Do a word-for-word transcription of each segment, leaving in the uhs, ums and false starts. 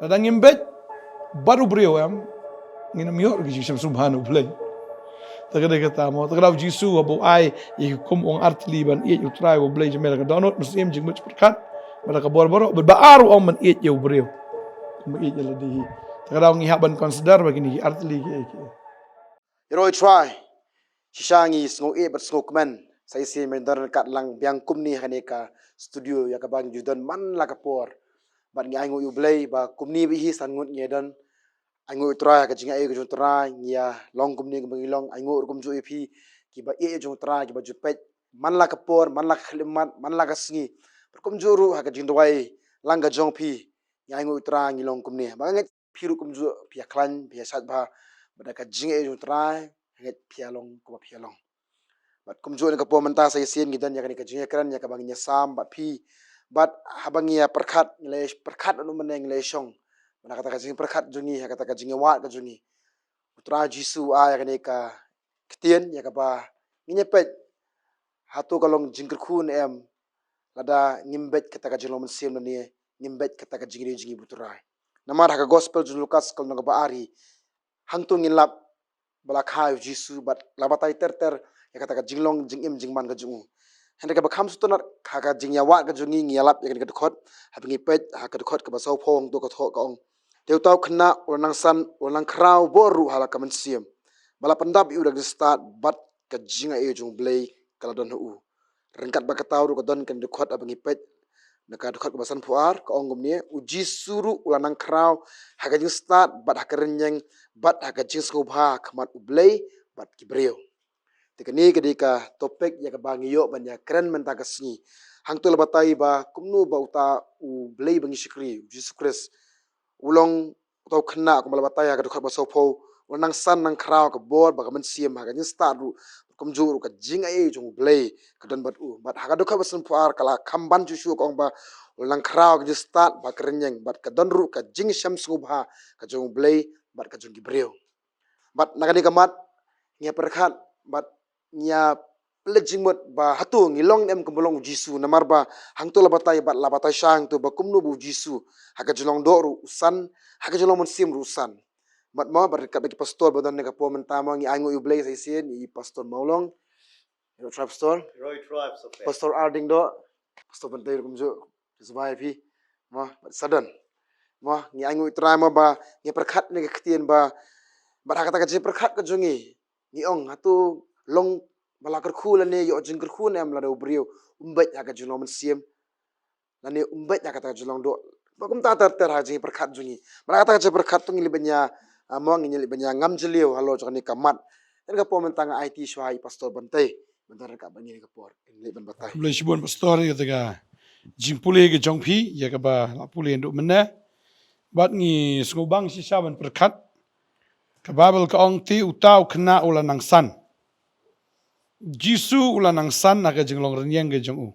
Lada ngim beit bad u briew em, ngin ym ïoh ki jingshem sngewbha na u Blei. Te ka dei kata mo, te ka dei u Jisu haba u ai ïa ki hukum, u ong ar tylli ban ïeit ïa u Trai u Blei jong me da ka dohnud, mynsiem, jingmut, jingpyrkhat, bad da ka bor baroh, bad ba ar u ong ban ïeit ïa u briew kum ba ïeit ïa lade hi. Te ka dei ngi hap ban consider ba kine ki ar tylli ki, ki Ïaroh ïa u Trai, shisha ngi sngew ïeit bad sngew kmen sa shisien ba ngi don ryngkat lang biang kumne ha kane ka studio ïa kaba ngi ju don man la ka por. Bad ngi ainguh ïa u Blei ba kumne ba hi san ngut ngi ïa don. Ainguh ïa u Trai ha ka jingaiei ka jong u Trai, ngi ïa long kumne kumba ngi long, ainguh ruh kumjuh ïa phi kiba ïeit ïa jong u Trai, kiba ju peit man la ka por, man la ka khyllipmat, man la ka sngi. Bad kumjuh ruh ha ka jingduwai lang ka jong phi, ngi ainguh ïa u Trai ngi long kumne. Ba nga ngeit phi ruh kumjuh phi ïa khlaiñ, phi ïa shait bha bad da ka jingaiei jong u Trai, nga ngeit phi ïa long kumba phi ïa long. Bad kumjuh na ka por mynta sa shisien ngi don ïa kane ka jingïakren ïa kaba ngin ïa sam bad phi. Bad haba ngi ïa pyrkhat, ngi la pyrkhat, ynda mynne ngi la shong, bad ha kata ka jingpyrkhat jong ngi, ha kata ka jingïawad ka jong ngi, u Trai Jisu u ai ïa kane ka ktien ïa kaba ngin ïa peit hato ka long jingkyrkhu ne em lada ngim beit kata ka jinglong mynsiem lane ngim beit kata ka jingri jingim u Trai. Namar ha ka gospel jong u Lukas ka lynnong kaba ar hi, hangto ngin lap ba la kha ïa u Jisu bad la batai ter ter ïa kata ka jinglong jingim jingman ka jong u. Hynrei kaba kham sngewtynnat ha ka jingïawad ka jong ngi, ngi ïa lap ïa kane ka dkhot, haba ngi peit ha ka dkhot kaba sawphew, hangto ka thoh ka ong, te uta u khynnah u la nang san, u la nang khraw bor ruh ha la ka mynsiem, ba la pyndap ïa u da ka jingstad bad ka jingaiei jong u Blei ka la don ha u. Ryngkat bad kata ruh ka don kane ka dkhot haba ngi peit na ka dkhot kaba sanphew ar, ka ong kumne, u Jisu ruh u la nang khraw ha ka jingstad bad ha ka rynïeng bad ha ka jingsngewbha ha khmat u Blei bad ki briew. Te kane ka dei ka topic ïa kaba ngi ïoh ban ïakren mynta ka sngi. Hangto la batai ba kumno ba uta u Blei ba ngi shakri, u Jisu Khrist, u long uta u khynnah kumba la batai ha ka dkhot ba sawphew, u la nang san nang khraw ka bor bad ka mynsiem, ha ka jingstad ruh, kumjuh ruh ka jingaiei jong u Blei ka don bad u. Bad ha ka dkhot ba sanphew ar ka la kham ban shuh shuh, ka ong ba u la nang khraw ka jingstad bad ka rynïeng, bad ka don ruh ka jingshem sngewbha ka jong u Blei bad ka jong ki briew. Bad na kane ka mat ngi ïa pyrkhat bad ngi ïa pynleit jingmut ba hato ngi long ne em kumba long u Jisu, namar ba hangto la batai bad la batai sha hangto ba kumno ba u Jisu ha ka jinglong doh ruh u san, ha ka jinglong mynsiem ruh u san. Bad mo, bad ryngkat bad ki pastor ba don ha kane ka por mynta mo, ngi ainguh ïa u Blei sa shisien ïa i Pastor Mawlong. Ïaroh Trai Pastor. Ïaroh Trai Pastor. Pastor Arding doh, Pastor Bantei ruh kumjuh, sngewbha ïa phi. Mo, bad sa don. Mo, ngi ainguh ïa u Trai mo ba ngi pyrkhat ïa kane ka ktien ba, bad ha kata ka jingpyrkhat ka jong ngi, ngi ong hato long ba la kyrkhu lane ïoh jingkyrkhu ne em lada u briew um beit ha ka jinglong mynsiem lane um beit ha kata ka jinglong doh. Ba kumta ter ter ha jingpyrkhat jong ngi. Bad ha kata ka jingpyrkhat to ngi leit ban ïa, ah, mo, ngi leit ban ïa ngam jylliew halor jong kane ka mat. Te ka por mynta nga aiti shuwa ïa i Pastor Bantei ban don ryngkat bad ngi ha kane ka por. Ngi leit ban batai. Khublei shibun Pastor ïa kata ka jingpule ka jong phi ïa kaba la pule naduh mynne. Bad ngi sngewbang shisha ban pyrkhat. Ka Baibl ka ong, te uta u khynnah u la nang san. Jisu u la nang san ha ka jinglong rynïeng ka jong u.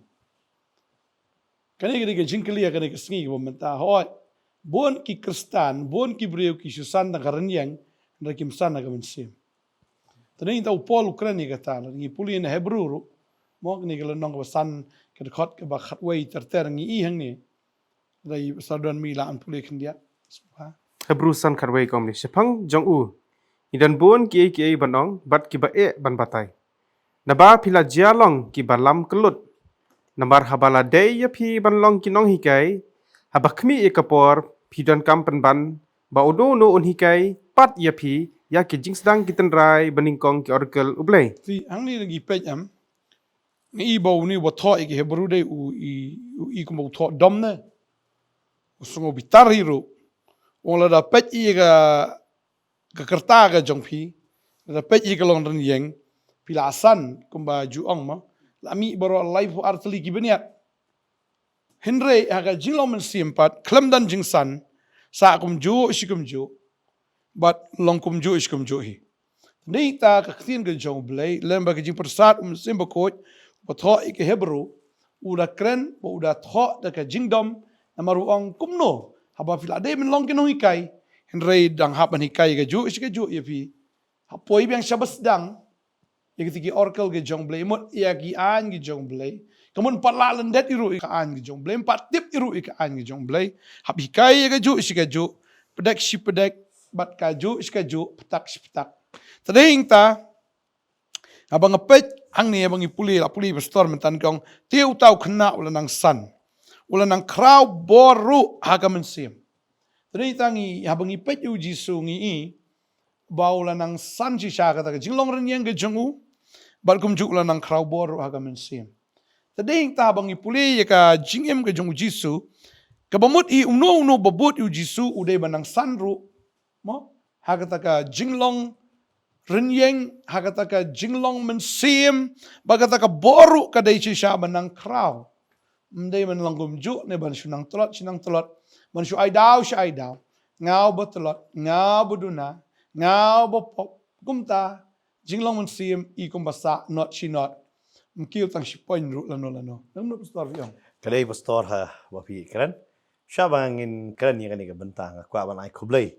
Kane ka dei ka jingkylli ha kane ka sngi kaba mynta. Hooid, bun ki Khristan, bun ki briew ki shu san tang ha ka rynïeng, hynrei kim san ha ka mynsiem. Te ngi, uta u Paul u kren ïa kata, ngi pule na Hebru ruh. Mo, kane ka lynnong kaba san, ka dkhot kaba khatwei ter ter ngi i hangne. Dei sa don mi la an pule khyndiat. Hebru san khatwei ka ong kumne, shaphang jong u ngi don bun kiei kiei ban ong bad kiba eh ban batai. Naba phi la jia long kiba lam kyllut. Namar haba la dei ïa phi ban long ki nonghikai, haba khmih ïa ka por phi donkam pynban ba uno uno un hikai pat ïa phi ïa ki jingsdang ki tynrai ba nyngkong ki oracle U Blei. Te hangne ngi peit em, ngi i ba une uba thoh ïa ki Hebru dei u i, u i kumba u thoh dom ne u sngew bitar hi ruh. U ong lada peit ïa ka, ka kyrta ka jong phi, lada peit ïa ka long rynïeng, phi la san kumba ju ong mo, la mih baroh laiphew ar tylli ki bniat. Hynrei ha ka jinglong mynsiem pat khlem don jingsan, sah kumjuh shi kumjuh, bad long kumjuh shi kumjuh hi. Te nangta ka ktien ka jong U Blei lem bad ka jingpyrsad U Mynsiem Bakhuid, uba thoh ïa ki Hebru, u da kren bad u da thoh da ka jingdom, namar u ong kumno haba phi la dei ban long ki nonghikai, hynrei dang hap ban hikai kajuh shi kajuh ïa phi. Hap poi biang shaba sdang ïa kita ki oracle ki jong U Blei, mut ïa ki aiñ ki jong U Blei, Kumno pat lah lyndet ïa ruh ïa ka aiñ ka jong U Blei, ym pat tip ïa ruh ïa ka aiñ ka jong U Blei. Hap hikai ïa kajuh shi kajuh, pdeng shi pdeng, bad kajuh shi kajuh, ptak shi ptak. Te dei hangta, haba nga peit hangne, haba ngi pule, la pule pastor mynta, ka ong, te uta u khynnah u la nang san, u la nang khraw bor ruh ha ka mynsiem. Te dei hangta ngi, haba ngi peit ïa U Jisu ngi i ba u la nang san shisha kata ka jinglong rynïeng ka jong u, bad kumjuh u la nang khraw bor ruh ha ka mynsiem. Te dei hangta haba ngi pule ïa ka jingim ka jong U Jisu, kaba mut i uno uno ba bud ïa U Jisu u dei ba nang san ruh, mo? Ha kata ka jinglong rynïeng, ha kata ka jinglong mynsiem, ba kata ka bor ruh ka dei shisha ba nang khraw. Ym dei ban long kumjuh ne ban shu nang tlot, shu nang tlot, ban shu ai daw, shu ai daw. Nga uba tlot, nga uba duna, nga uba pop, kumta. Jinglong mynsiem i kumba sah, not shi not. Ym kiew tang shi point ruh lano lano. Nang mut pastor phi ong. Ka dei pastor haba phi kren. Shwa ba ngin kren ïa kane ka bynta, nga kwah ban ai khublei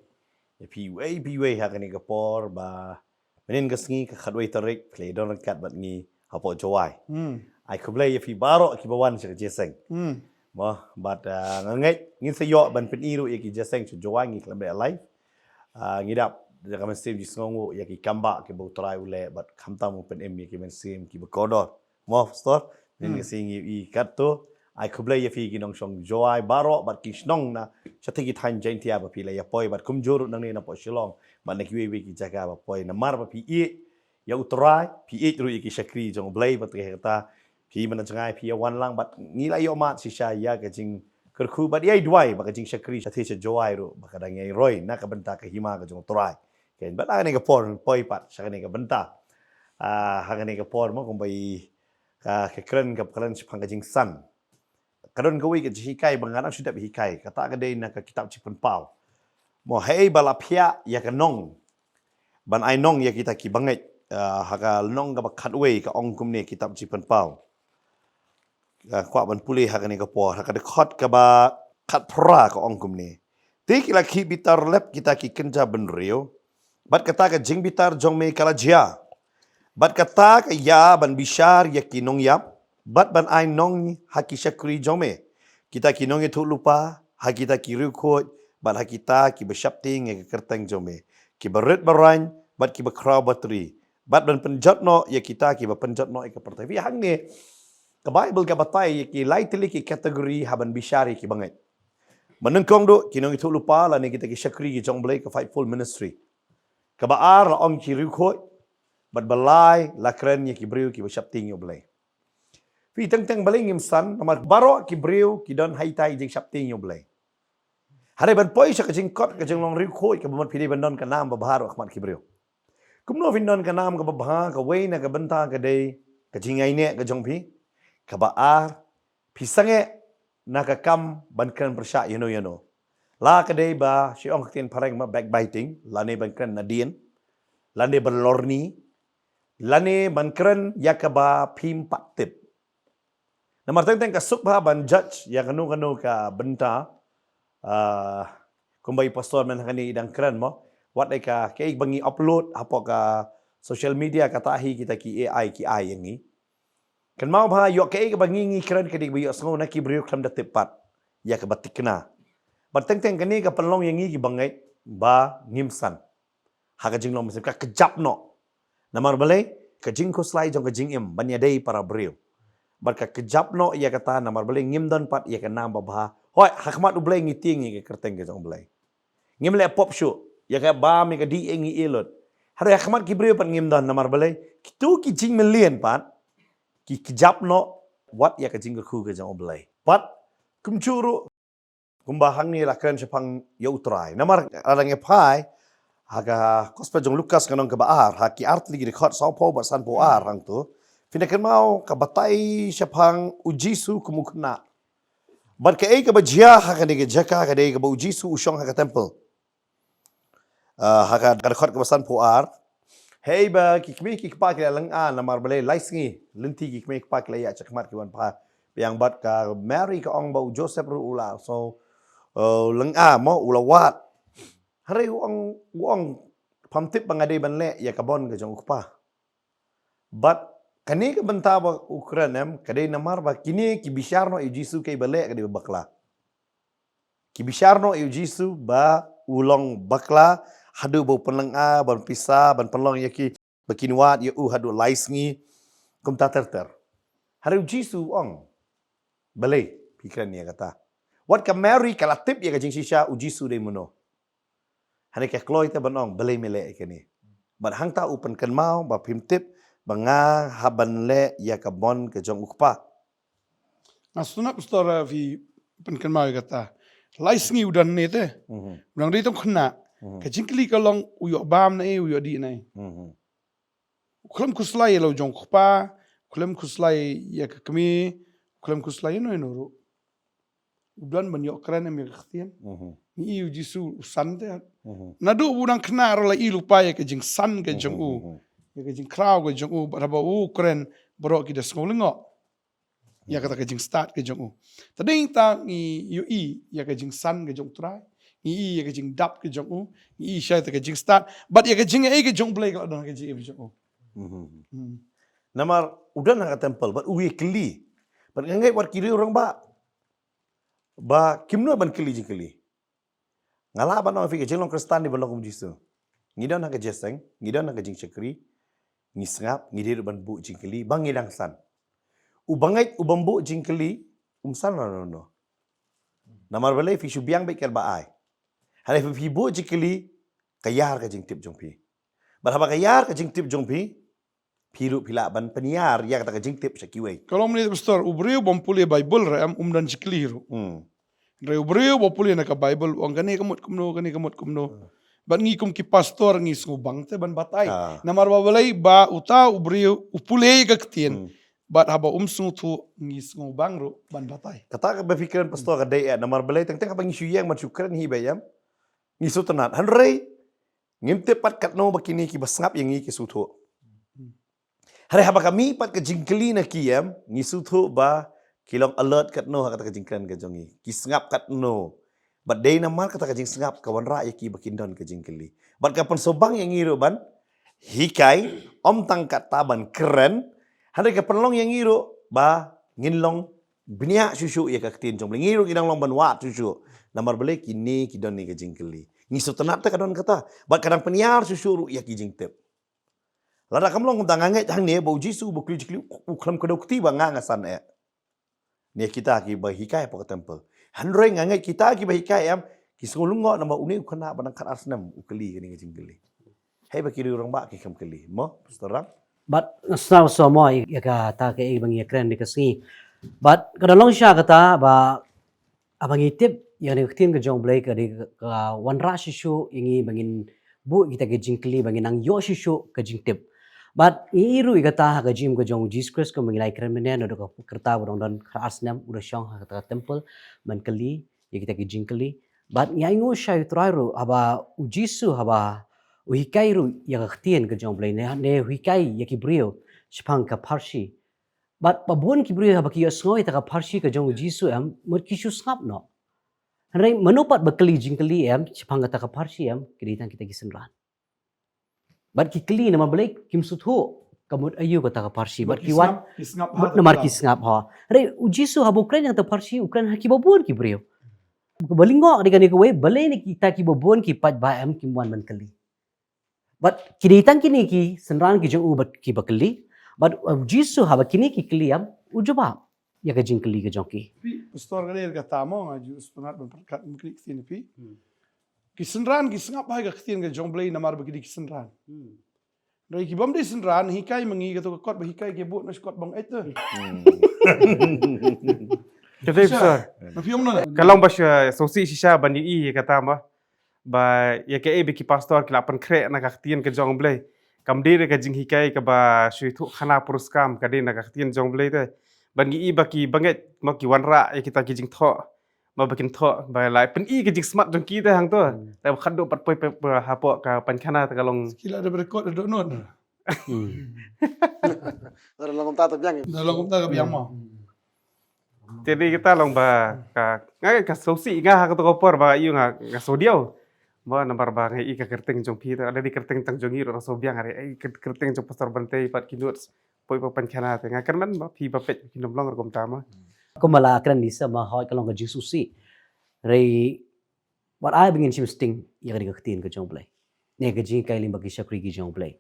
ïa phi uwei pa uwei ha kane ka por ba mynhynnin ka sngi ka khatwei tarik phi la don ryngkat bad ngi hapoh Jowai. Hmm. Ai khublei ïa phi baroh kiba wan sha ka jingïaseng. Hmm. Mo, bad, ah, nga ngeit ngin sa ïoh ban pyni ruh ïa ki jingïaseng sha Jowai, ngi khlem beh live. Ah, ngi dap da ka mynsiem jingsngewnguh ïa ki kam ba kiba U Trai u leh, bad khamtam u pynim ïa ki mynsiem kiba kordor. Mo, pastor, mynhynnin ka sngi ngi i katto. Ai khublei ïa phi ki nongshong Jowai baroh bad ki shnong na shatei ki thaiñ Jaintia ba phi la ïa poi, bad kumjuh ruh nangne napoh Shillong bad na kiwei kiwei ki jaka ba poi, namar ba phi ïeit ïa U Trai, phi ïeit ruh ïa ki shakri jong U Blei, bad te kata phi mynta jngai phi ïa wan lang, bad ngi la ïoh mad shisha ïa ka jingkyrkhu bad ïa i duwai ba ka jingshakri shatei sha Jowai ruh ba ka dang ïai roi na ka bynta ka hima ka jong U Trai. Kane bad ha kane ka por poi pat sha kane ka bynta. Ah, ha kane ka por mo kumba i ka, ka kren, ka kren shaphang ka jingsan. Ka don kawei ka jinghikai ba nga dang shu dep hikai, kata ka dei na ka kitab Jingpynpaw. Mo, hei ba la phiah ïa ka nong ban ai nong ïa kita ki bangeit, ah, ha ka lynnong kaba khatwei ka ong kumne, kitab Jingpynpaw. Ah, kwah ban pule ha kane ka por, ha ka dkhot kaba khatphra ka ong kumne. Te ki la khih bitar lep kita ki kynja bynriew, bad kata ka jingbitar jong me ka la jia. Bad kata ka ïa ban bishar ïa ki nongïap, bad ban ai nong ha ki shakri jong me, kita ki nongïathuhlypa ha kita ki riewkhuid, bad ha kita kiba sheptieng ïa ka kyrteng jong me, kiba rit baraiñ bad kiba khraw batri, bad ban pynjot noh ïa kita kiba pynjot noh ïa ka pyrthei. Phi, hangne ka Baibl ka batai ïa ki lai tylli ki kategori ha ban bishar ïa ki bangeit. Ba nyngkong duh ki nongïathuhlypa lane kita ki shakri ki jong U Blei, ka fivefold ministry. Kaba ar la ong ki riewkhuid, bad ba lai la kren ïa ki briew kiba sheptieng ïa U Blei. Phi, teng teng balei ngim san, namar baroh ki briew ki don ha ita i jingsheptieng ïa U Blei. Hynrei ban poi sha ka jingkot ka jinglong riewkhuid, kaba mut phi dei ban don ka nam babha ruh ha khmat ki briew. Kumno phin don ka nam kaba bha? Kawei na ka bynta ka dei ka jingaineh ka jong phi. Kaba ar, phi sangeh na ka kam ban kren pyrshah ïano ïano. La ka dei ba, shu ong ka ktien phareng ma, backbiting, lane ban kren nadien, lane ban lorni, lane ban kren ïa kaba phim pat tip. Namar teng teng ka suk bha ban judge ïa kano kano ka bynta, ah, kumba i pastor mynta kane i dang kren mo, wat ïa ka, kaei ba ngi upload hapoh ka social media, kata hi kita ki A I ki ai ïa ngi. Kynmaw bha, ïoh kaei kaba ngi ngi kren ka dei ba ïohsngew na ki briew khlem da tip pat ïa kaba thikna. Bad teng teng kane ka pynlong ïa ngi ki bangeit ba ngim san ha ka jinglong mynsiem, ka kjap noh. Namar balei? Ka jingkhuslai jong ka jingim ban ïadei para briew. Bad ka kjap noh ïa kata, namar balei? Ngim don pat ïa ka nam babha. Hooid, ha khmat U Blei ngi tieng ïa ka kyrteng ka jong U Blei. Ngim leh pop shuh, ïa ka bam ïa ka dih ïa ngi lut. Hynrei ha khmat ki briew pat ngim don, namar balei? Kito ki jingmlien pat ki kjap noh wat ïa ka jingkyrkhu ka jong U Blei. Bad kumjuh ruh, kumba hangne la kren shaphang ïa U Trai. Namar lada ngi phai ha ka Gospel jong Lukas, ka lynnong kaba ar, ha ki artylli ki dkhot, sawphew bad sanphew ar hangto, phin da kynmaw ka batai shaphang U Jisu kum u khynnah. Bad kaei kaba jia ha kane ka jaka, ka dei kaba U Jisu u shong ha ka temple. Ah, ha ka, ka dkhot kaba sanphew ar. Hei ba ki kmie ki kpa ki la lynga, namar balei, lai sngi lynti ki kmie ki kpa ki la ïaid shakhmat ki wan phai biang, bad ka Mary ka ong ba u Joseph ruh u la, so, uh, lynga mo, u la wad. Hynrei u ong, u ong, pham tip ba nga dei ban leh ïa ka mon ka jong U Kpa. Bad Kane ka bynta ba u kren em, ka dei namar ba kine ki bishar noh ïa u Jisu kaei ba leh, ka dei ba bakla. Ki bishar noh ïa u Jisu ba u long bakla, haduh ba u pynlynga ban pisa, ban pynlong ïa ki, ba kin wad ïa u haduh lai sngi, kumta ter ter. Hynrei u Jisu u ong, balei phi kren ïa kata? Wat ka Mary ka la tip ïa ka jingshisha u Jisu dei mano. Hynrei ka kloi te ban ong, balei me leh ïa kane? Bad hangta u pynkynmaw ba phim tip ba nga hap ban leh ïa ka mon ka jong u Kpa. Nga sngewtynnat, Pastor, eh, phi pynkynmaw ïa kata. Lai sngi u don ne te. Mhm. U dang dei tang khynnah. Mhm. Ka jingkylli ka long, u ïoh bam na ei, u ïoh dih na ei. Mhm. U khlem khuslai ïa la u jong u kpa, u khlem khuslai ïa ka kmie, u khlem khuslai ïa no ïa no ruh. U don ban ïoh kren em ïa ka ktien. Mhm. Ngi i u Jisu u san te. Mhm. Naduh u dang khynnah ruh la i lypa ïa ka jingsan ka jong u. Mhm. Ïa ka jingkhraw ka jong u, bad haba u kren baroh ki da sngew lyngngoh ïa kata ka jingstad ka jong u. Te dei ta ngi ïohi ïa ka jingsan ka jong u Trai, ngi i ïa ka jingdap ka jong u, ngi i shai ta ka jingstad, bad ïa ka jingaiei ka jong u Blei ka la don ha ka jingim ka jong u. Mhm. Hmm. Namar u don ha ka temple, bad u ïakylli. Bad nga ngeit wat ki riew rangbah ba kim nud ban kylli jingkylli. Nga lah ban ong ïa phi, ka jinglong Khristan dei ban long kum u Jisu. Ngi don ha ka jingïaseng, ngi don ha ka jingshakri, ngi sngap, ngi dei ruh ban buh jingkylli ba ngi dang san. U bangeit u bym buh jingkylli um san na no no. Namar balei? Phi shu biang beit katba ai. Hynrei phi buh jingkylli, ka ïar ka jingtip jong phi. Bad haba ka ïar ka jingtip jong phi, phi ruh phi lah ban pynïar ïa kata ka jingtip sha kiwei. Ka long mynne, Pastor, u briew bym pule Baibl ruh em, um don jingkylli ruh. Hmm. Hynrei u briew ba pule na ka Baibl u ong kane ka mut kumno, kane ka mut kumno. Hmm. Bad ngi kum ki pastor ngi sngewbang te ban batai. Ah. Namar ba balei? Ba uta u briew u pule ïa ka ktien. Hmm. Bad haba um sngewthuh ngi sngewbang ruh ban batai. Kata kaba phi kren, Pastor, ka dei eh, namar balei? Teng teng haba ngi shu ïeng ban shu kren hi ba ïam, ngi sngewtynnat. Hynrei ngim tip pat katno ba kine kiba sngap ïa ngi ki sngewthuh. Hynrei haba ka mih pat ka jingkylli na ki em, ngi sngewthuh ba ki long alert katno ha kata ka jingkren ka jong ngi. Ki sngap katno. Bad dei namar kata ka jingsngap ka wanrah ïa ki ba kin don ka jingkylli. Bad ka pynsngewbang ïa ngi ruh ban hikai, ym tang kata ban kren, hynrei ka pynlong ïa ngi ruh ba ngin long bniah shuh shuh ïa ka ktien jong u Blei. Ngi ruh ngi dang long ban wad shuh shuh. Namar balei? Kine ki don ne ka jingkylli. Ngi sngewtynnat te ka don kata. Bad ka dang pynïar shuh shuh ruh ïa ki jingtip. Lada kam long kumta, nga ngeit hangne ba u Jisu ba u kylli jingkylli u khlem kdew kti ba nga nga san eh. Ne kita kiba hikai hapoh ka temple. Hynrei nga ngeit kita kiba hikai em, ki sngew lyngngoh namar une u khynnah ba dang khatar snem u kylli kane ka jingkylli. Hei ba ki riew rangbah ki khlem kylli. Mo, Pastor Ram? Bad nga sngewsih sngewsih mo ïa kata kaei ba ngi ïakren ïa ka sngi. Bad ka da long shisha kata ba haba ngi tip ïa kane ka ktien ka jong u Blei ka dei ka wanrah shuh shuh ïa ngi ba ngin buh kita ki jingkylli, ba ngin nang ïoh shuh shuh ka jingtip. Bad ngi i ruh ïa kata ha ka jingim ka jong u Jisu Khrist, kumba ngi la ïakren mynne, naduh ka kyrta ba u dang don khatar snem u da shong ha kata ka temple ban kylli ïa kita ki jingkylli. Bad ngi ainguh shai u Trai ruh haba u Jisu haba u hikai ruh ïa ka ktien ka jong u Blei ne, ne u hikai ïa ki briew shaphang ka pharshi. Bad ba bun ki briew haba ki ïohsngew ïa kata ka pharshi ka jong u Jisu em, mut ki shu sngap noh. Hynrei mano pat ba kylli jingkylli em shaphang kata ka pharshi em? Ki dei tang kita ki synran. Bad ki kylli namar balei? Kim sngewthuh ka mut aïu kata ka pharshi. Bad ki wan, ki sngap, ki sngap ha, mut namar ki sngap ha. Hynrei u Jisu haba u kren ïa kata ka pharshi u kren ha kiba bun ki briew. Kaba lyngngoh ka dei kane kawei, balei ne kita kiba bun ki paidbah em kim wan ban kylli? Bad ki dei tang kine ki synran ki jong u bad kiba kylli. Bad u Jisu haba kine ki kylli em, u jubab ïa ka jingkylli ka jong ki. Phi, Pastor, ka dei kata mo, nga ju sngewtynnat ban pyrkhat ïa kine ki ktien phi. Hmm. Ki synran ki sngap bha ïa ka ktien ka jong u Blei namar ba ki dei ki synran. Hmm. Hynrei ki bym dei synran, hikai ma ngi kato ka kot ba hikai ki bud na shi kot bang eit te. Hmm. Ka dei, Pastor. Na phi ym na. Ka long ba shisha, shisha ban ïohi ïa kata mo. Ba ïa kaei ba ki pastor ki la pynkhreh na ka ktien ka jong u Blei. Kam dei re ka jinghikai kaba shu ïathuh khana pyrshah, ka dei na ka ktien jong u Blei te. Ban ngi i ba ki bangeit mo ki wanrah ïa kita ki jingthoh. Mo ba kin thoh ba la pyni ka jingsmat jong ki te hangto. Hmm. Te ba khadduh pat poi, poi, poi hapoh ka painkhana te ka long. Ki la da record da dohnud. Hmm. Da long kumta te biang. Da long kumta ka biang mo. Hmm. Te dei kita long ba ka, nga ka sngewsih nga ha kato ka por ba ïoh nga, nga sngewdiaw. Ba namar ba nga i ka kyrteng jong phi te, lada dei kyrteng tang jong ngi ruh nga sngewbiang, hynrei i ka kyrteng jong Pastor Bantei pat ki notes. poi ba pynkhana te nga kyrmen ba phi ba peit phi nym long rukom ta ma. Kumba la kren Lisa ma hoi ka long ka jingsngewsih. Hynrei wat ai ba ngin shim sting ïa ka dei ka ktien ka jong U Blei. Ne ka jinghikai lyngba ki shakri ki jong U Blei.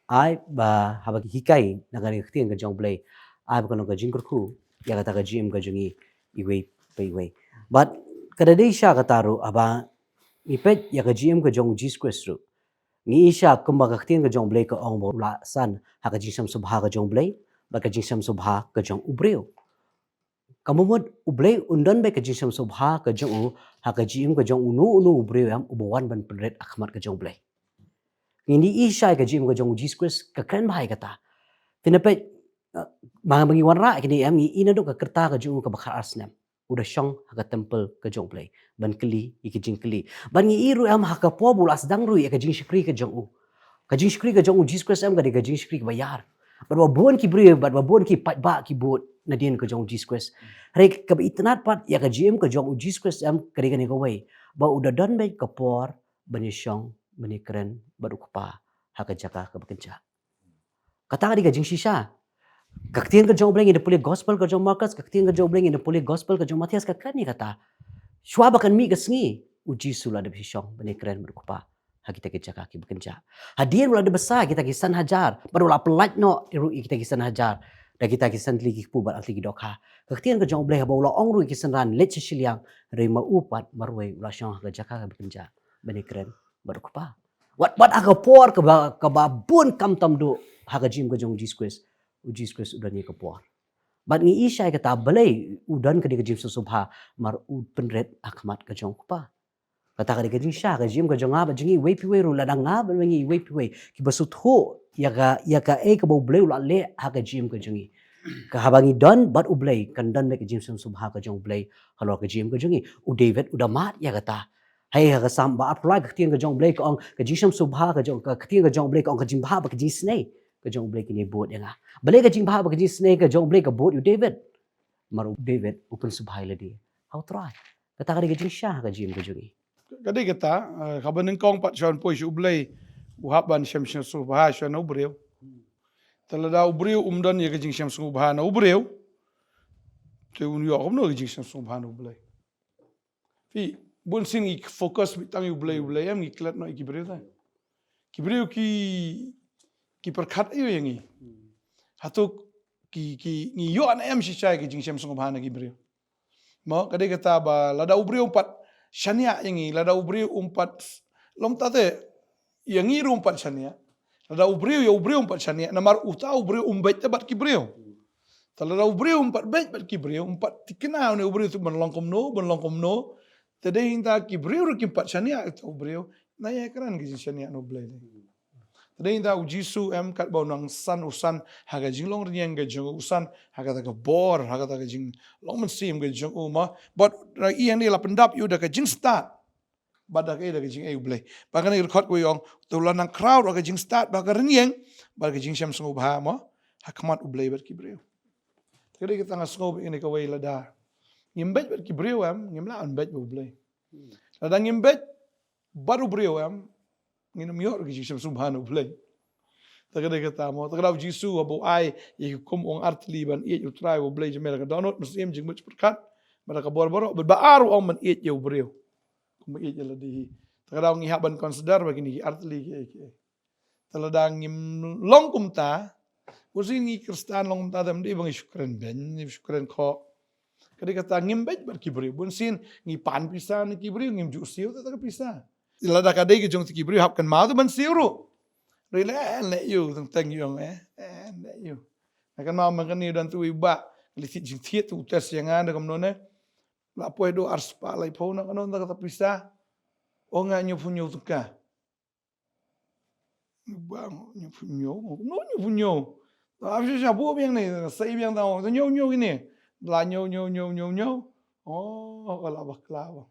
Ai ba haba ki hikai na ka dei ka ktien ka jong U Blei. Ai ba ka long ka jingkyrkhu ïa kata ka jingim ka jong ngi iwei pa iwei. Bad ka da dei sha kata ruh haba ngi peit ïa ka jingim ka jong U Jisu Khrist ruh. Ngi i sha kumba ka ktien ka jong U Blei ka ong ba u la san ha ka jingshem sngewbha ka jong U Blei bad ka jingshem sngewbha ka jong u briew. Ka mut U Blei un don bad ka jingshem sngewbha ka jong u ha ka jingim ka jong uno uno u briew em uba wan ban pynrit ha khmat ka jong U Blei. Ngi i sha ka jingim ka jong U Jisu Khrist ka kren bha ïa kata. Phi na peit, eh, ma ngi wanrah kine em ngi i naduh ka rta ka jong u kaba khatar snem. U da shong ha ka templ ka jong U Blei ban kylli ïa ki jingkylli. Ban ngi i ruh em ha ka por ba u la sdang ruh ïa ka jingshakri ka jong u. Ka jingshakri ka jong U Jisu Khrist em ka dei ka jingshakri kaba ïar. Bad ba bun ki briew bad ba bun ki paidbah ki bud nadien ka jong U Jisu Khrist. Hynrei kaba itynnad pat ïa ka jingim ka jong U Jisu Khrist em ka dei kane kawei. Ba u da don bad ka por ban ïashong ban ïakren bad U Kpa ha ka jaka kaba kynjah. Kata ka dei ka jingshisha. Ka ktien ka jong U Blei ngi da pule gospel ka jong Markus, ka ktien ka jong U Blei ngi da pule gospel ka jong Mathaios ka kren ïa kata. Shuwa ba kan mih ka sngi, U Jisu u la dep shong ban ïakren bad U Kpa ha kita ki jaka kiba kynjah. Hadien u la dep bsa kita ki san hajar, bad u la pyllait noh ruh ïa kita ki san hajar da kita ki san tylli ki kpu bad ar tylli ki dohkha. Ka ktien ka jong U Blei haba u la ong ruh ïa ki synran leit sha shiliang, hynrei ma u pat marwei u la shong ha ka jaka kaba kynjah ban ïakren bad U Kpa. Wat, wat ha ka por kaba, kaba bun kam tam duh ha ka jingim ka jong U Jisu Khrist. U Jisu Khrist u don ïa ka por. Bad ngi i sha ïa kata balei u don ka dei ka jingshim sngewbha mar u pynrit ha khmat ka jong U Kpa. Kata ka dei ka jingshisha ka jingim ka jong nga bad jong ngi iwei pa iwei ruh lada nga bad ngi iwei pa iwei kiba sngewthuh ïa ka, ïa kaei kaba U Blei u la leh ha ka jingim ka jong ngi. Ka haba ngi don bad U Blei kan don bad ka jingshim sngewbha ka jong U Blei halor ka jingim ka jong ngi. U David u da mad ïa kata. Hei ha ka Salm ba arphew lai ka ktien ka jong U Blei ka ong ka jingshim sngewbha ka jong, ka ktien ka jong U Blei ka ong ka jingbha bad ka jingisynei ka jong U Blei kine bud ïa nga. Balei ka jingbha bad ka jingisynei ka jong U Blei ka bud ïa u David? Mar u David u pynsngewbha ïa lade ha U Trai. Kata ka dei ka jingshisha ka jingim ka jong ngi. Ka dei kata, eh, haba nyngkong pat shuwa ban poi sha U Blei u hap ban shem sngewbha shuwa na u briew. Te lada u briew um don ïa ka jingshem sngewbha na u briew, te un ïoh kumno ka jingshem sngewbha na U Blei? Phi, bun sien ngi focus beit tang ïa U Blei, U Blei em ngi klet noh ïa ki briew te. Ki briew ki, ki pyrkhat aïu ïa ngi? Hato ki, ki, ngi ïoh ne em shisha ïa ki jingshem sngewbha na ki briew? Mo, ka dei kata ba lada u briew um pat shaniah ïa ngi, lada u briew um pat, long ta te, ïa ngi ruh um pat shaniah. Lada u briew, ïa u briew um pat shaniah, namar uta u briew um beit te bad ki briew. Te lada u briew um pat beit bad ki briew, um pat thikna une u briew te ban long kumno, ban long kumno. Te dei hangta ki briew ruh kim pat shaniah ïa uta u briew. Na ïa kren ka jingshaniah na U Blei. Te dei hangta U Jisu em katba u nang san, u san ha ka jinglong rynïeng ka jong u, u san ha kata ka bor, ha kata ka jinglong mynsiem ka jong u mo. Bad i hangne la pyndap ïa u da ka jingstad. Bad da kaei, da ka jingaiu U Blei. Bad kane ka dkhot kaba ong, te u la nang khraw ruh ha ka jingstad bad ka rynïeng bad ka jingshem sngewbha mo ha khmat U Blei bad ki briew. Te ka dei kata nga sngew bad kane kawei, lada ngim beit bad ki briew em, ngim lah ban beit bad U Blei. Lada ngim beit bad u briew em, ngin ym ïoh ruh ka jingshem sngewbha na U Blei. Te ka dei kata mo, te ka dei U Jisu haba u ai ïa ki hukum, u ong artylli ban ïeit ïa U Trai U Blei jong me da ka dohnud, mynsiem, jingmut, jingpyrkhat, bad da ka bor baroh, bad ba ar u ong ban ïeit ïa u briew kum ba ïeit ïa lade hi. Te ka dei ngi hap ban consider ba kine ki artylli kiei kiei. Te lada ngim long kumta, u sien ngi Khristan long kumta te ym dei ba ngi shu kren beiñ, ngi shu kren khoh. Ka dei kata ngim beit bad ki briew. Bun sien ngi pan pisa na ki briew, ngim ju siew te ka pisa. Lada ka dei ka jong te ki briew hap kynmaw te ban siew ruh. Hynrei leh, leh ïa u teng teng ïa u ong eh, eh, leh ïa u. Nga kynmaw mynta kane don te uwei u bah, leit thied jingthied te u test ïa nga da kumno ne. La poi haduh arspah laiphew, na kano na kata pisa. Ong nga hynñiewphew hynñiew tyngka. Bang, hynñiewphew hynñiew, no, hynñiewphew hynñiew. Te sha sha buh biang ne, sei biang tang, te hynñiew hynñiew kine. La hynñiew hynñiew hynñiew hynñiew hynñiew. Oh, ka la bakla ba.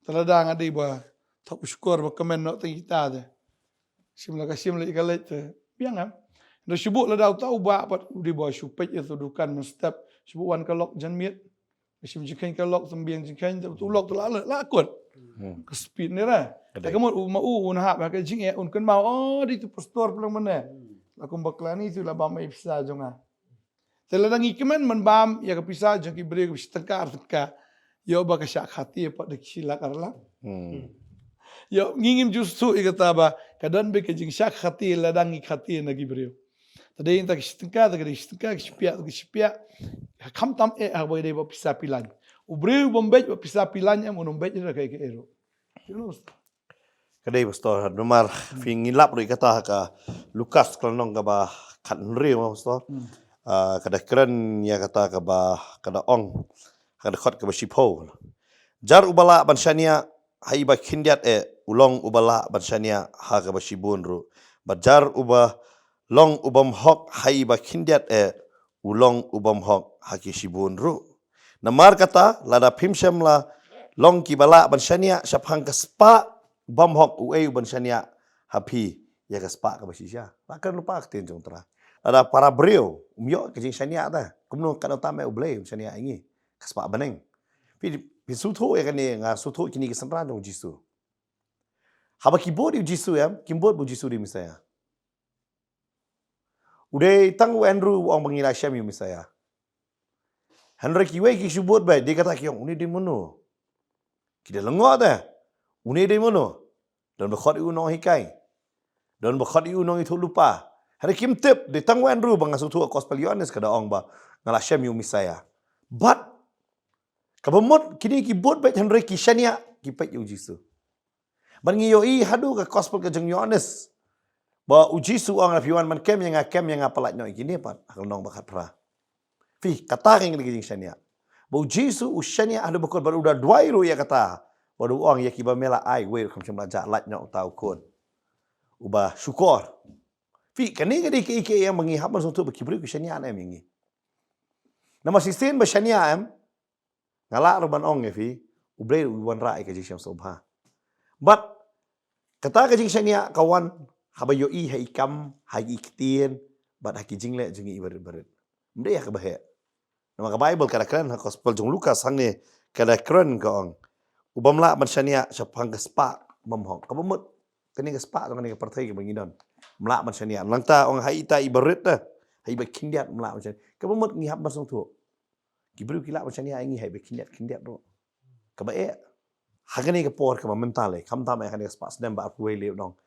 Te lada nga dei ba thok shukor ba kmen noh tang ita te. Shim la ka shim, leit ka leit te. Biang em. Hynrei shu buh lada uta u bah pat u dei ba shu peit ïa uta u dukan mynstep. Shu buh wan ka lok janmiet. Ka shim jingkheiñ ka lok, tang biang jingkheiñ, te u lok te la, la, la kut. Hmm. Ka speed ne ra. Ka dei. Te ka mut u ma u un hap ha ka jingeh un kynmaw, oh, dei tu pastor pynlong mynne. Hmm. La kum bakla ni tu la bam ei pisa jong nga. Te lada ngi kmen man bam ïa ka pisa jong ki briew ka shi tyngka ar tyngka. Ïoh ba ka shah khati pat da ki shi lak ar lak. Hmm. Ïoh ngi ngim ju sngewthuh ïa kata ba ka don beit ka jingshah khati lada ngi khati na ki briew. Te dei ta ka shi tyngka, ta ka dei shi tyngka, ka shi piah, ta ka shi piah. Kham tam eh ha ba dei ba pisa pilaiñ. U briew bym beit ba pisa pilaiñ em un ym beit da ka ei ka ei ruh. Ka dei pastor, namar phi ngi lap ruh ïa kata ha ka Lukas ka lynnong kaba khathynriew pastor. Hmm. Ah, ka da kren ïa kata kaba, ka da ong, ka da khot kaba shiphew. Jar uba lah ban shaniah ha i ba khyndiat eh, u long uba lah ban shaniah ha kaba shibun ruh. Bad jar uba long u bym hok ha i ba khyndiat eh, u long u bym hok ha ki shibun ruh. Namar kata, lada phim shym la long kiba lah ban shaniah shaphang ka spah bym hok, uei u ban shaniah ha phi ïa ka spah kaba shisha. La kren lypa ka ktien jong u Trai. Lada para briew um ïoh ka jingshaniah te, kumno katno tam eh U Blei um shaniah ïa ngi ka spah bneng. Phi, phi sngewthuh ïa kane, nga sngewthuh kine ki synran jong u Jisu. Haba ki bud ïa u Jisu em, kim bud ba u Jisu u dei Messiah. U dei tang u Andrew u ong ba ngi la shem ïa u Messiah. Hynrei kiwei ki shu bud beit, dei kata ki ong, une dei mano? Ki dei lyngngoh te. Une dei mano? Don ba khot ïa u nonghikai. Don ba khot ïa u nongïathuhlypa. Hynrei kim tip, dei tang u Andrew ba nga sngewthuh ha gospel Ïoannis ka da ong ba nga la shem ïa u Messiah. Bad kaba mut kine ki bud beit hynrei ki shaniah, ki peit ïa u Jisu. Bad ngi ïohi haduh ka gospel ka jong Ïoannis ba u Jisu u ong, lada phi wan ban kem ïa nga, kem ïa nga, pyllait noh ïa kine pat, ha ka lynnong ba khatphra. Phi, kata ka ngi ka jingshaniah. Ba u Jisu u shaniah haduh ba kut bad u da duwai ruh ïa kata. Bad u ong ïa kiba me la ai, wei ruh kam shym la jah, lait noh uta u khun uba shukor. Phi, kane ka dei kaei kaei ba ngi hap ban sngewthuh ba ki briew ki shaniah ne em ïa ngi. Namar shisien ba shaniah em, nga lah ruh ban ong ïa phi, U Blei u wanrah ïa ka jingshem sngewbha. Bad kata ka jingshaniah ka wan haba ïohi ha i kam, ha i ktien, bad ha ki jingleh jong ngi barit barit. Ym dei ha kaba heh. Namar ka Baibl ka da kren ha gospel jong Lukas hangne, ka da kren ka ong, u bym lah ban shaniah shaphang ka spah bym hok. Kaba mut kane ka spah jong kane ka pyrthei kaba ngi don. Ym lah ban shaniah. Nangta ong ha ita i barit te, ha i ba khyndiat ym lah ban shaniah. Kaba mut ngi hap ban sngewthuh. Ki briew ki lah ban shaniah ïa ngi ha i ba khyndiat khyndiat ruh. Kaba eh, ha kane ka por kaba mynta lei, khamtam eh ha kane ka spah snem ba arphew wei lei u nong.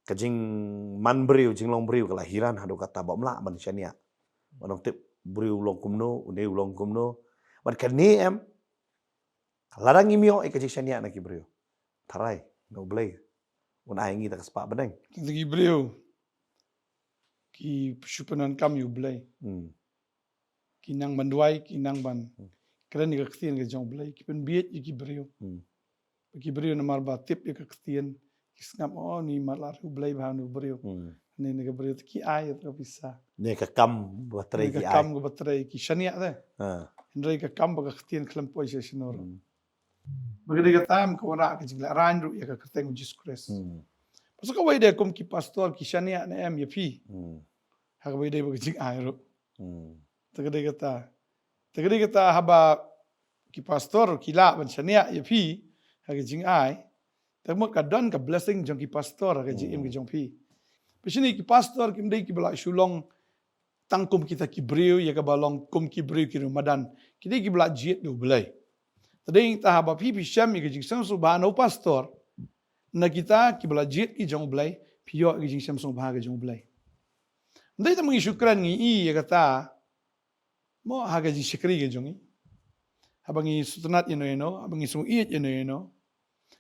Ka jingman briew, jinglong briew ka la hiran haduh katta ba ym lah ban shaniah. Ba nong tip briew u long kumno, une u long kumno. Bad kane em, lada ngim ïoh ïa ka jingshaniah na ki briew, tharai na U Blei un ai ïa ngi ta ka spah bneng. Ki briew ki shu pyndonkam ïa U Blei. Hmm. Ki nang ban duwai, ki nang ban Hmm. kren ïa ka ktien ka jong U Blei, ki pynbieit ïa ki briew. Hmm. Ba ki briew namar ba tip ïa ka ktien, ki sngap, oh, ni mar la U Blei bha une u briew. Hmm. Ni, ni ka briew te ki ai ïa ka pisa. Ni ka kam ba trei Ni ki ka ai. kam ka ba trei ki shaniah te. Ha. Hynrei ka kam ba ka ktien khlem poi sha shnur. Hmm. Ba ka dei ka tam ka wanrah ka jinglehraiñ ruh ïa ka kyrteng u Jisu Khrist. Hmm. Pasal kawei de kum ki pastor ki shaniah ne em ïa phi. Hmm. Ha kaba ïadei bad ka jingai ruh. Hmm. Te ka dei kata. Te ka dei kata haba ki pastor ki lah ban shaniah ïa phi ha ka jingai, te mut ka don ka blessing jong ki pastor ha ka jingim Hmm. ka jong phi. Ba shini ki pastor kim dei kiba la shu long tang kum kita ki briew, ïa kaba long kum ki briew ki riewmadan. Ki dei kiba la jied da U Blei. Te dei ta haba phi phi shem ïa ka jingshem sngewbha na u pastor, na kita kiba la jied ki jong U Blei, phi ïoh ïa ka jingshem sngewbha ka jong U Blei. Ym dei tang ba ngi shu kren ngi i ïa kata, mo ha ka jingshakri ka jong ngi. Haba ngi sngewtynnat ïano ïano, haba ngi sngewieit ïano ïano,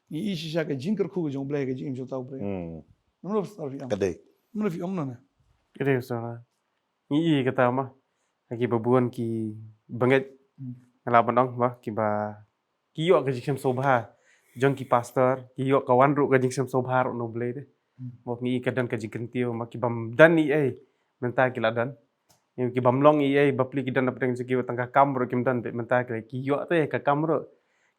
ngi i shisha ka jingkyrkhu ka jong U Blei, ka jingim jong uta u briew. Hmm. Namar pastor phi ong. Ka dei. Namar phi ong na. Ka dei pastor. Ngi i kata ma. Ha kiba bun ki bangeit. Hmm. Nga lah ban ong ma kiba ki ïoh ka jingshem sngewbha jong ki pastor, ki ïoh ka wan ruh ka jingshem sngewbha ruh na U Blei de. Hmm. Mo ngi i ka don ka jingkyntiew ma ki bym don ei ei mynta ki la don. Ki bym long ei ei, bapli ki don na pdeng jong ki, tang ka kam ruh kim don, mynta ki, ki ïoh te ka kam ruh.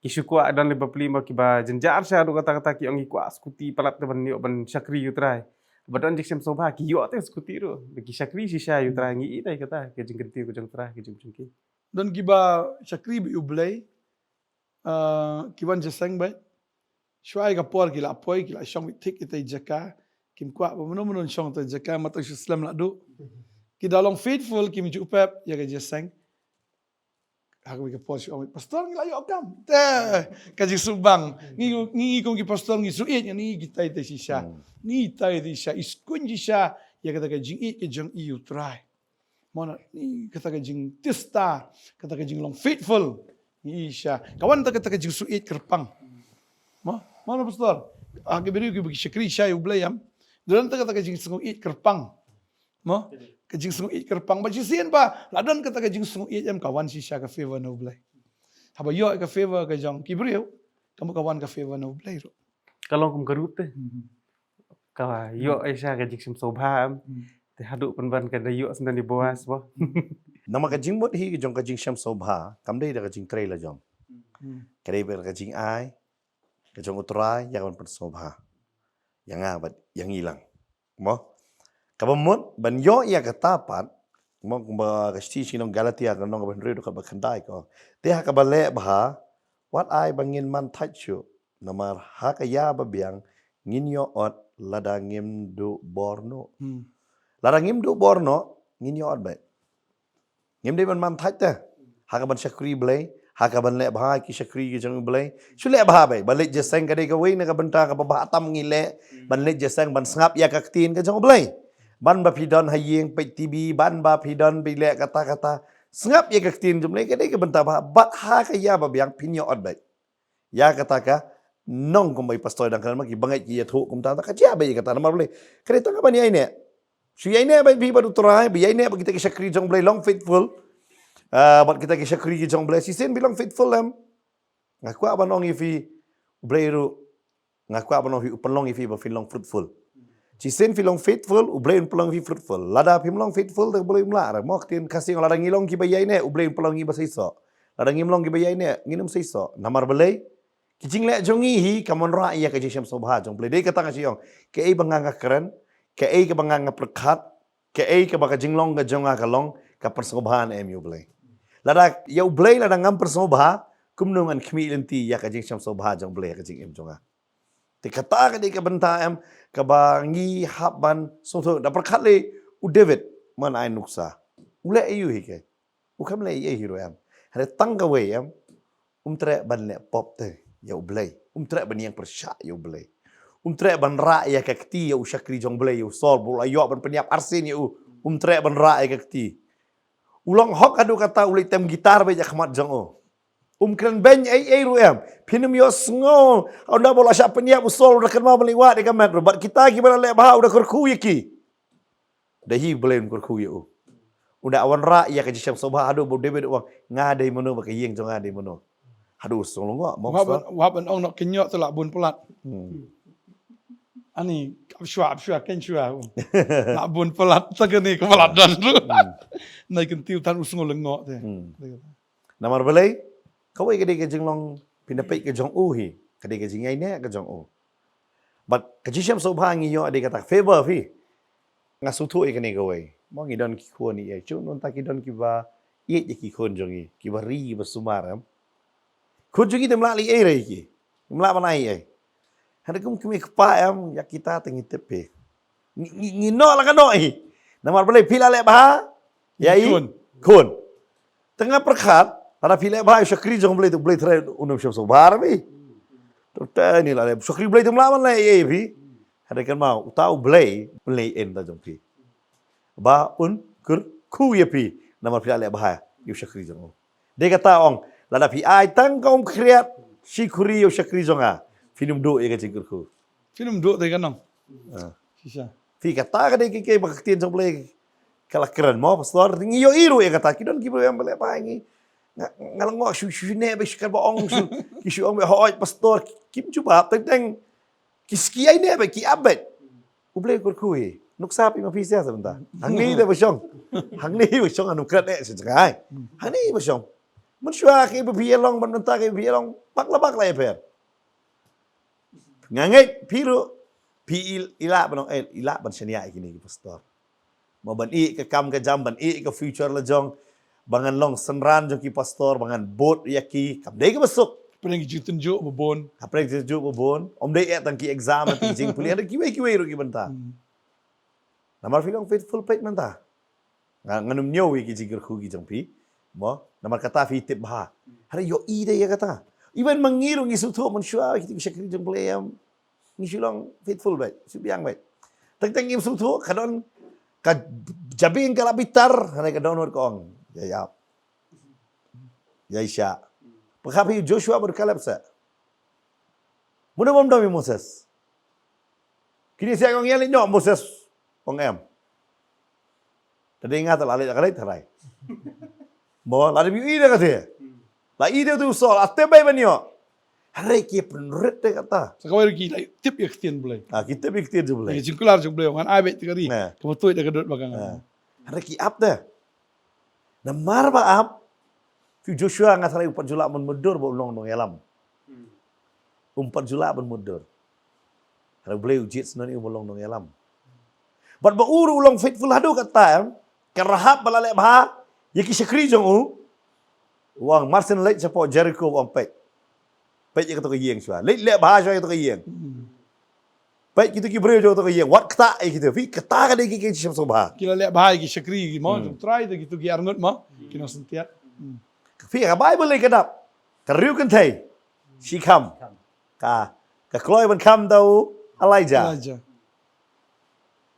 Ki shu kwah don lei bapli ma kiba jynjar sha ruh kata kata ki ong ki kwah skuti palat te ban ïoh ban shakri ïa u Trai. Ba don jingshem sngewbha ki ïoh te skuti ruh. Ki shakri shisha ïa u Trai, ngi i te kata ka jingkyntiew ka jong u Trai ka jong jong ki. Don kiba shakri bad U Blei, ah, ki wan jingïaseng bad shuwa ïa ka por ki la poi, ki la shong beit thik ïa ka jaka, Kim kwah ba mano mano shong te jaka ma tang shu slem la duh. Ki da long faithful, kim ju pep ïa ka jingïaseng. Ha kawei ka por shu ong, "Pastor, ngi la ïoh kam." Te ka jingsngewbang. Ngi ngi kum ki pastor ngi shu ïeit ngi kitai te shisha. Ngi kitai te shisha, i skun shisha ïa kata ka jingïeit ka jong i u Trai. Mo na ni kata ka jingtista, kata ka jinglong faithful. Ngi shisha. Ka wan ta kata ka jingsngewïeit kyrpang. Mo, mo na pastor. Ah, ki briew ki ba ki shakri shisha ïa u Blei em. Don ta kata ka jingsngewïeit kyrpang. Mo, ka jingsngewïeit kyrpang ba shisien ba la don kata ka jingsngewïeit em ka wan shisha ka favor na u Blei. Haba ïoh ka favor ka jong ki briew, ka mut ka wan ka favor na u Blei ruh. Ka long kum ka rup te. Ka ïoh ai sha ka jingsngewbha em. Te haduh pynban ka da ïoh sendang di Boas ba. Namar ka jingmut hi ka jong ka jingsngewbha kam dei da ka jingtrei la jong. Ka dei ba ka jingai ka jong u Trai ïa ka ban pynsngewbha ïa nga bad ïa ngi lang. Mo, kaba mut ban ïoh ïa kata pat, mo, kumba ka shithi sha ki nong Galatia ka lynnong kaba hynriew dkhot ba khyndai ka ong, te ha kaba leh bha, wat ai ba ngin man thait shuh, namar ha ka ïa ba biang ngin ïoh ot lada ngim duh bor noh. Lada ngim duh bor noh ngin ïoh ot beit. Ngim dei ban man thait te ha ka ban shakri Blei, ha ka ban leh bha ki shakri ki jong Blei. Shu leh bha beit, ban leit jingïaseng ka dei kawei na ka bynta kaba bha tam ngi leh, ban leit jingïaseng ban sngap ïa ka ktien ka jong Blei. Ban ba phi don ha ïing peit T V, ban ba phi don phi leh kata kata, sngap ïa ka ktien jong Blei ka dei ka bynta bha, bad ha ka ïa ba biang phin ïoh ot beit. Ïa kata ka nong kumba i pastor dang kren ma ki bangeit ki ïathuh kumta, ta ka jia ba ïa kata namar Blei. Ka dei tang ka ban ïaineh. Shu ïaineh ba phi bad u Trai, ba ïaineh ba kita ki shakri jong Blei long faithful. Ah, bad kita ki shakri ki jong Blei shisien phi long faithful em. Nga kwah ban ong ïa phi, u Blei ruh nga kwah ban ong ïa phi, u pynlong ïa phi ba phin long fruitful. Shisien phi long faithful, u Blei un pynlong ïa phi fruitful. Lada phim long faithful, te u Blei um lah re. Mo, ka ktien Khasi ong lada ngi long kiba ïaineh, u Blei un pynlong ngi ba seisoh. Lada ngim long kiba ïaineh, ngin ym seisoh. Namar balei? Ki jingleh jong ngi hi kam wanrah ïa ka jingshem sngewbha jong Blei. Dei kata nga shu ong, kaei ba nga nga kren, kaei kaba nga nga pyrkhat, kaei kaba ka jinglong ka jong nga ka long, ka pynsngewbha ne em ïa u Blei. Lada ïa u Blei lada ngam pynsngewbha, kumno ngan khmih lynti ïa ka jingshem sngewbha jong Blei ha ka jingim jong nga. Te kata ka dei ka bynta em kaba ngi hap ban sngewthuh. Da pyrkhat lei u David, man ai nuksa. U leh aiu hi ke? U kam leh ei ei hi ruh em. Hynrei tang kawei em, um treh ban leh pop te ïa u Blei. Um treh ban ïeng pyrshah ïa u Blei. Um treh ban rah ïa ka kti ïa u shakri jong Blei ïa u Saul, ba u la ïoh ban pynïap arsien ïa u. Um treh ban rah ïa ka kti. U long hok haduh katta u leit tem guitar beit ïa khmat jong u. Um kren beiñ ei ei ruh em. Phin ym ïohsngew. Ynda ba u la shah pynïap u Saul u da kynmaw ban leit wad ïa ka met ruh. Bad kita kiba la leh bha u da kyrkhu ïa ki. Da hi Blei un kyrkhu ïa u. U da wanrah ïa ka jingshem sngewbha haduh ba u David u ong, nga dei mano bad ka ïing jong nga dei mano. Haduh u sngewlyngngoh mo. Wap ban, wap ban ong noh kynnoh te lah bun palat. Hmm. Ani, ap shwa, ap shwa, ken shwa. Lah bun palat, ta kane ka palat dan tu. Hmm. Nai kyntiu than u sngewlyngngoh te. Hmm. Namar balei, kawei ka dei ka jinglong pynda peit ka jong u hi, ka dei ka jingïaineh ka jong u. Bad ka jingshem sngewbha ngi ïoh dei kata ka favor phi. Nga sngewthuh ïa kane kawei. Mo ngi don ki khun ïa, shu nunta ki don kiba ïeit ïa ki khun jong ngi, kiba ri kiba sumar em. Khun jong ngi te ym lah leh ei ei ki. Ym lah ban ai ei. Hynrei kum kmie kpa em ïa kita te ngi tip phi. Ngi, ngi, ngi noh la ka noh hi. Namar balei phi la leh bha ïa i khun. Khun. Te nga pyrkhat, lada phi leh bha ïa u shakri jong Blei te u Blei trai un ym shem sngewbha ïa phi. Te ni la leh shakri Blei te ym lah ban leh ei ei phi. Hynrei kynmaw uta u Blei un leh ei ei ta jong phi. Ba un kyrkhu ïa phi namar phi la leh bha ïa u shakri jong u. Dei kata ong, lada phi ai tang ka umkhriat shi khuri ïa u shakri jong nga, phin ym duh ïa ka jingkyrkhu. Phin ym duh te ka nong. Ah. Shisha. Phi kata ka dei ka, ka ba ka ktien jong Blei ka la kren mo pastor, ngi ïohi ruh ïa kata, ki don ki briew ba leh bha ïa ngi. Nga, nga la ngoh shu, shu ne ba shu kren ba ong shu, ki shu ong ba hooid pastor, kim jubab teng teng. Ki ski ai ne ba ki ap beit. U Blei u kyrkhu hi. Nuksa phi ma phi sia sa bynta. Hangne te ba shong. Hangne ba shong anu krat eh sa jngai. Hangne ba shong. Mynshuwa ki ba phi ïa long ban bynta ki ba phi ïa long. Bak la bak la ïa pher. Nga ngeit phi ruh phi i, i lah ban ong eh, i lah ban shaniah ïa kine ki pastor. Mo ban ïeh ka kam ka jam, ban ïeh ka future la jong, ba ngan long synran jong ki pastor, ba ngan bud ïa ki, kam dei kaba suk. Pyrshang ki jingtynjuh ba bun. Hapdeng ki jingtynjuh ba bun. Ym dei eh tang ki exam, tang ki jingpule, hynrei kiwei kiwei ruh ki bynta. Hmm. Namar phi long faithful peit mynta. Nga, ngan ym ñiew ïa ki jingkyrkhu ki jong phi. Mo, namar kata phi tip bha. Hynrei ïohi de ïa kata. Even ma ngi ruh ngi sngewthuh mynshuwa kito ki shakri jong Blei em. Ngi shu long faithful beit, shu biang beit. Teng teng ngim sngewthuh, ka don ka jabieng ka la bitar, hynrei ka dohnud ka ong. Ïa ïap. Ïa shah. Pyrkhat phi Joshua bad Caleb seh. Mano bym dom ïa Moses. Kine seh ong ïa leit noh Moses. Ong em. Te dei nga te la leit, la leit tharai. Mo, la dep ïohi da kata. La ïohi da u Saul, la tip bha ban ïoh. Hynrei ki pynrit da kata. Sa kawei ruh ki la tip ïa ka ktien Blei. Ah, ki tip ïa ka ktien jong Blei. Ki jingkular jong Blei, ngan ai beit te ka ri. Nah. Kaba tuid da ka dud ba ka ngan. Nah. Hynrei ki ap da. Namar ba ap, phi Joshua nga tharai u pat ju lah ban mutdur ba un long nongïalam. Hmm. Um pat ju lah ban mutdur. Hynrei U Blei u jied sngewbha ïa u ban long nongïalam. Bad ba u ruh u long faithful haduh katta em, ka Rahab ba la leh bha ïa ki shakri jong u. U ong mar shen leit shapoh Jericho u ong peit. Peit ïa kato ka ïing shuwa. Leit leh bha shuwa ïa kato ka ïing. Hmm. Peit kito ki briew jong kato ka ïing. Wat ktah ïa kito. Phi kata ka dei ki, ki jingshem sngewbha. Ki la leh bha ïa ki shakri ki mo. Hmm. Jong U Trai te kito ki arngut mo. Hmm. Ki nongsyntiat. Hmm. Phi ka Baibl lei ka dap. Ka riew kynthei. Shi kham. Ka, ka kloi ban kham da u Elijah. Elijah.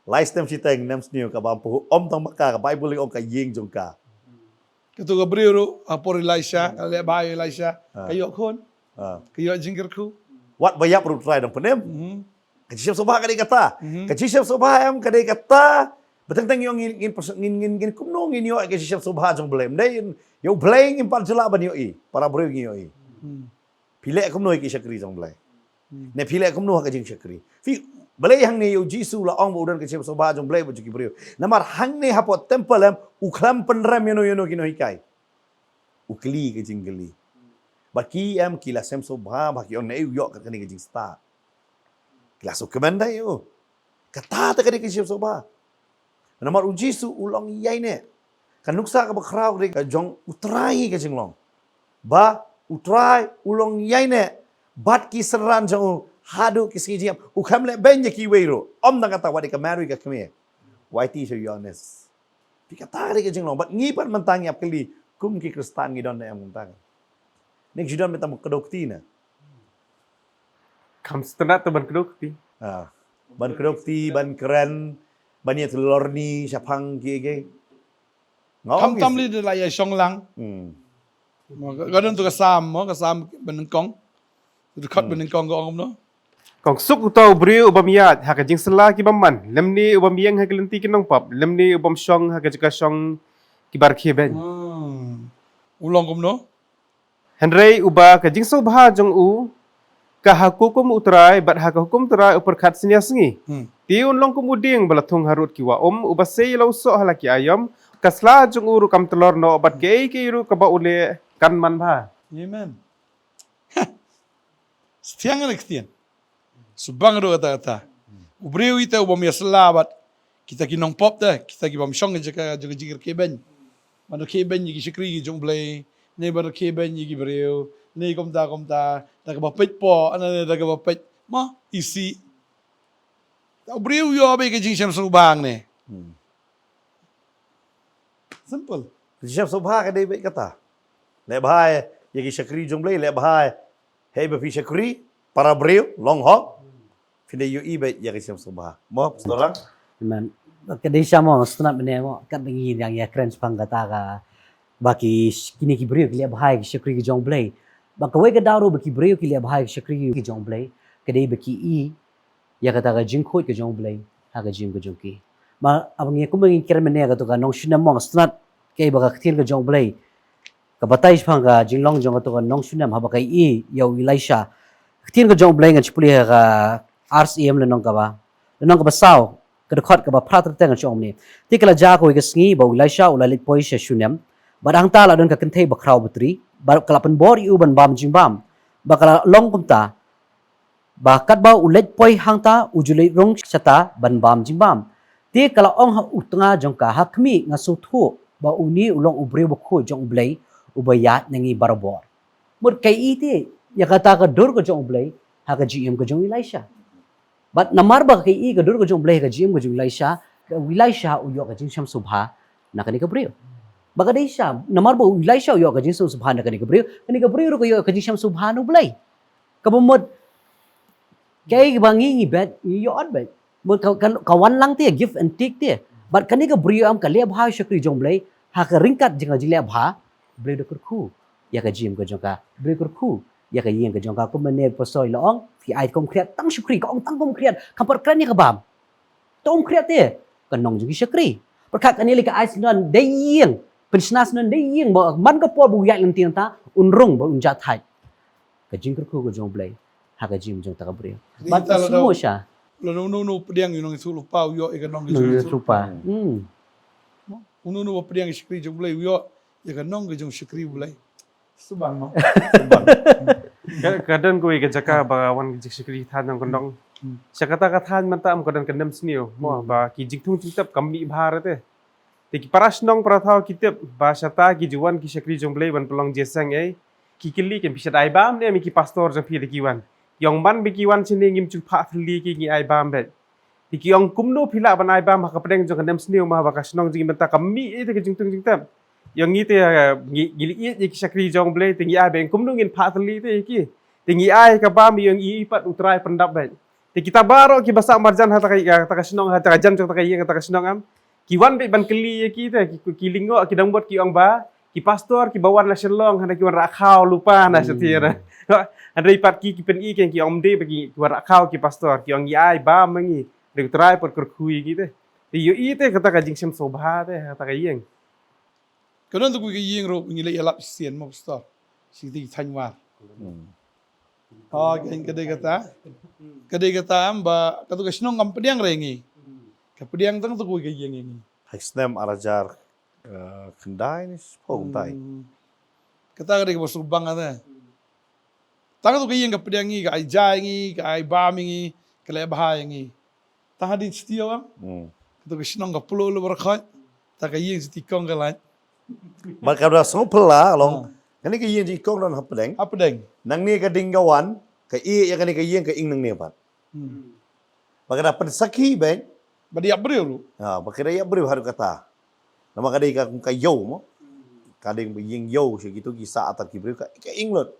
Lai snem shiteng, nem sniew kaba ym pu, ym tang ma ka, ka Baibl ong ka ïing jong ka. Kato ka briew ruh, ha por Elisha, ka leh bha ïa Elisha, ah, ka ïoh khun. Ah. Ka ïoh jingkyrkhu. Wat ba ïap ruh U Trai dang pynim. Mhm. Ka jingshem sngewbha ka dei kata. Mhm. Ka jingshem sngewbha em ka dei kata. Ba teng teng ïoh ngin, ngin, ngin, ngin, ngin kumno ngin ïoh ka jingshem sngewbha jong Blei. Ym dei ïa U Blei ngim pat ju lah ban ïohi. Para briew ngin ïohi. Mhm. Phi leh kumno ïa ki shakri jong Blei. Hmm. Ne phi leh kumno ha ka jingshakri. Phi, balei hangne ïa u Jisu la ong ba u don ka jingshem sngewbha jong Blei bad jong ki briew. Namar hangne hapoh temple em, u khlem pynrem ïano ïano ki nonghikai. U kylli ka jingkylli. Bad ki em ki la shem sngewbha, ba ki ong naei u ïoh kat kane ka jingstad. Ki la sngewkmen da ïa u. Kata te ka dei ka jingshem sngewbha. Namar u Jisu u long ïaineh. Ka nuksa kaba khraw ka dei ka jong U Trai ka jinglong. Ba U Trai u long ïaineh bad ki synran jong u haduh ki sngi jingïap. U khlem leh beiñ ïa kiwei ruh. Ym tang kata, wat ïa ka Mary ka kmie. Wat ïa u Ïoannis. Phi, kata ka dei ka jinglong. Bad ngi pat mynta ngi ap kylli kum ki Khristan ngi don ne em mynta. Ne ngi ju don mynta ban kdew kti ne. Kam sngewtynnat te ban kdew kti. Ah. Ban kdew kti, ban kren, ban ïa lorni shaphang ki, ki. Nga ong, khamtam ïa lei da la ïa shong lang. Hmm. Mo, ka, ka don tu ka Salm, mo, ka Salm banyngkong. Tu ka dkhot, hmm, banyngkong ka ong kumno? Ka ong suk uta u briew u bym ïaid ha ka jingsylla ki bymman, lymne u bym ïeng ha ki lynti ki nongpop, lymne u bym shong ha ka jaka shong ki bar khie beiñ. Hmm. U long kumno? Hynrei uba ka jingsngewbha jong u ka ha ka hukum U Trai, bad ha ka hukum U Trai u pyrkhat synñia sngi. Hmm. Te un long kum u dieng ba la thung harud ki wah um, uba sei la u soh ha la ki aïom, ka sla jong u ruh kam tlor noh, bad kaei kaei ruh kaba u leh kan man bha. Amen. Stiang ne ktien. Subang ruh kata kata. U briew ita u bym ïa sylla bad kita ki nongpop te, kita ki bym shong jaka jaka jingkyrkieh beiñ. Ban rkhie beiñ ïa ki shakri ki jong Blei, ne ban rkhie beiñ ïa ki briew, ne kumta kumta, da kaba peit po, ne da kaba peit ma isi. Ta u briew ïoh beit ka jingshem sngewbha ne. Hmm. Simple. Ka jingshem sngewbha ka dei beit kata. Leh bha ïa ki shakri jong Blei, leh bha ïa, hei ba phi shakri, para briew, long hok. Phin da ïohi beit ïa ka jingshem sngewbha. Mo, Pastor Rang? Amen. Ka dei sha mo, sngewtynnat mynne mo, katba ngi dang ïa kren shaphang kata ka, ba ki, kine ki briew ki leh bha ïa ki shakri ki jong Blei. Ba kawei ka daw ruh ba ki briew ki leh bha ïa ki shakri ki jong Blei, ka dei ba ki i ïa kata ka jingkhuid ka jong U Blei ha ka jingim ka jong ki. Ma, haba ngi, kumba ngi kren mynne, kato ka nongshun nem mo, sngewtynnat kaei ba ka ktien ka jong U Blei ka batai shaphang ka jinglong jong kato ka nongshun nem, haba ka i ïa u Elisha. Ka ktien ka jong U Blei, ngan shu pule ha ka Ar Syiem lynnong kaba, lynnong kaba saw, ka dkhot kaba phra tyrteng, ngan shu ong mynne. Te ka la jia kawei ka sngi ba u Elisha u la leit poi sha Shunem. Bad hangta la don ka kynthei bakhraw batri, bad ka la pynbor ïa u ban bam jingbam. Bad ka la long kumta, ba katba u leit poi hangta, u ju leit rung shata ban bam jingbam. Te ka la ong ha u tnga jong ka, ha khmih, nga sngewthuh ba une u long u briew bakhuid jong U Blei, uba ïaid na ngi barabor. Mut kaei te, ïa kata ka dur ka jong U Blei ha ka jingim ka jong u Elisha. Bad namar ba ka ïohi ka dur ka jong U Blei ha ka jingim ka jong u Elisha, ka u Elisha u ïoh ka jingshem sngewbha na kane ka briew. Ba ka dei sha, namar ba u Elisha u ïoh ka jingshem sngewbha na kane ka briew, kane ka briew ruh ka ïoh ka jingshem sngewbha na U Blei. Kaba mut, kaei ba ngi ngi bet, ngi ïoh ot bet. Mut ka, ka, ka wan lang te, give and take te. Bad kane ka briew em ka leh bha ïa u shakri jong U Blei, ha ka ryngkat jong ka jingleh bha, U Blei u da kyrkhu ïa ka jingim ka jong ka, U Blei u kyrkhu ïa ka ïing ka jong ka, kumne u pastor u la ong, phi ai kum khriat tang shakri, ka ong tang kum khriat, kam pat kren ïa ka bam. Tang kum khriat te, ka nong jong ki shakri. Pyrkhat kane lei ka ai sngewdon, dei ïing, pynshna sngewdon, dei ïing, ba man ka por ba u ïaid lynti nangta, un rung bad un jah thait. Ka jingkyrkhu ka jong U Blei ha ka jingim jong kata ka briew. Bad ka sngewsih sha. Lada uno uno u pdiang ïa u nongïathuhlypa u ïoh ïa ka nong ka jong u nongïathuhlypa. Hmm. Uno uno u pdiang ïa u shakri jong U Blei u ïoh ïa ka nong ka jong u shakri U Blei. Subang no. Subang. Ka, ka don kawei ka jaka ba wan ka jingshakri than jong ka nong. Hmm. Sha kata ka than mynta em ka don ka nemsniew mo, hmm, ba ki jingthung jingtep kam mih bha re te. Te ki para shnong para thaw ki tip ba shata ki ju wan ki shakri jong U Blei ban pynlong jingïaseng ei. Ki kylli kin phi shait ai bam ne em ïa ki pastor jong phi da ki wan. Ki ong man ba ki wan shane ngim ju phah thylli ki, ngi ai bam beit. Te ki ong kumno phi lah ban ai bam ha ka pdeng jong ka nemsniew ma ba ka shnong jong ngi mynta ka mih ei te ka jingthung jingtep. Ïa ngi te, eh, ngi, ngi la ïeit ïa ki shakri jong U Blei te ngi ai bam, kumno ngin phah thylli te ïa ki. Te ngi ai ka bam ïa ngi pat U Trai pyndap beit. Te kita baroh kiba sah marjan ha kata ka, ha kata ka shnong, ha kata ka jan jong kata ka ïing, ha kata ka shnong em. Ki wan beit ban kylli ïa ki te, ki, ki lyngngoh, ki dang mut ki ong ba ki pastor kiba wan na Shillong, hynrei ki wan rah khaw lypa na shatei na. Hynrei pat ki, ki pyni ki, ki ong ym dei ba ki, ki wan rah khaw ki pastor, ki ong ngi ai bam ma ngi, hynrei U Trai pat kyrkhu ïa ki te. Te ïohi te kata ka jingshem sngewbha te ha kata ka ïing. Ka don kawei ka ïing ruh ngi la ïalap shisien mo pastor. Shi kata ki thaiñ War. Hmm. Oh, ka, ka dei kata. Ka dei kata em ba kata ka shnong kam pdiang re ngi. Ka pdiang tang kawei ka ïing ïa ngi. Ha snem ar hajar, eh, khyndai ne shiphew kumtai. Hmm. Kata ka dei kaba sngewbang kata. Tang kata ka ïing ka pdiang ïa ngi, ka ai ja ïa ngi, ka ai bam ïa ngi, ka leh bha ïa ngi. Tang hadien shi taïew em. Hmm. Kata ka shnong ka pynlut leh baroh khoit. Kata ka ïing jong i kong ka lait. Bad kaba sngewphylla long. Ah. Kane ka ïing jong i kong don hapdeng. Hapdeng. Nangne ka ding ka wan, ka ïeh ïa kane ka ïing ka ing nangne pat. Hmm. Ba ka da pynsakhi beit. Ba da ïap briew ruh. Ha, ba ka da ïap briew haduh katta. Namar ka dei ka, ka ïew mo. Ka dei ba ïing ïew sha kito ki sah atar ki briew ka, ka ing lut.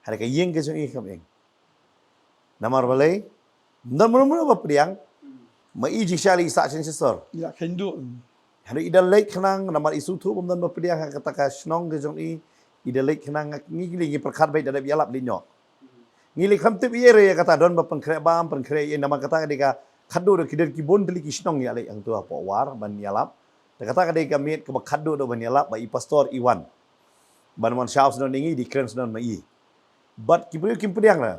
Hynrei ka ïing ka jong i kam ing. Namar balei? Ym don mano mano ba pdiang. Ma i jingshisha i sah sha sor. Ïa, kheiñ duh. Hynrei i da leit khnang namar i sngewthuh ba ym don ba pdiang ha kata ka shnong ka jong i, i da leit khnang, ngi kylli ngi pyrkhat beit da dep ïalap leit noh. Ngi leit khlem tip ei ei re ïa kata, don ba pynkhreh bam, pynkhreh ei ei, namar kata ka dei ka khatduh da ki don ki bun tylli ki shnong ïaleit hangto hapoh War ban ïalap. Te kata ka dei ka miet kaba khatduh da ban ïalap ba i pastor i wan. Ban wan shaw shnong ïa ngi, i kren shnong ma i. Bad ki briew kim pdiang re.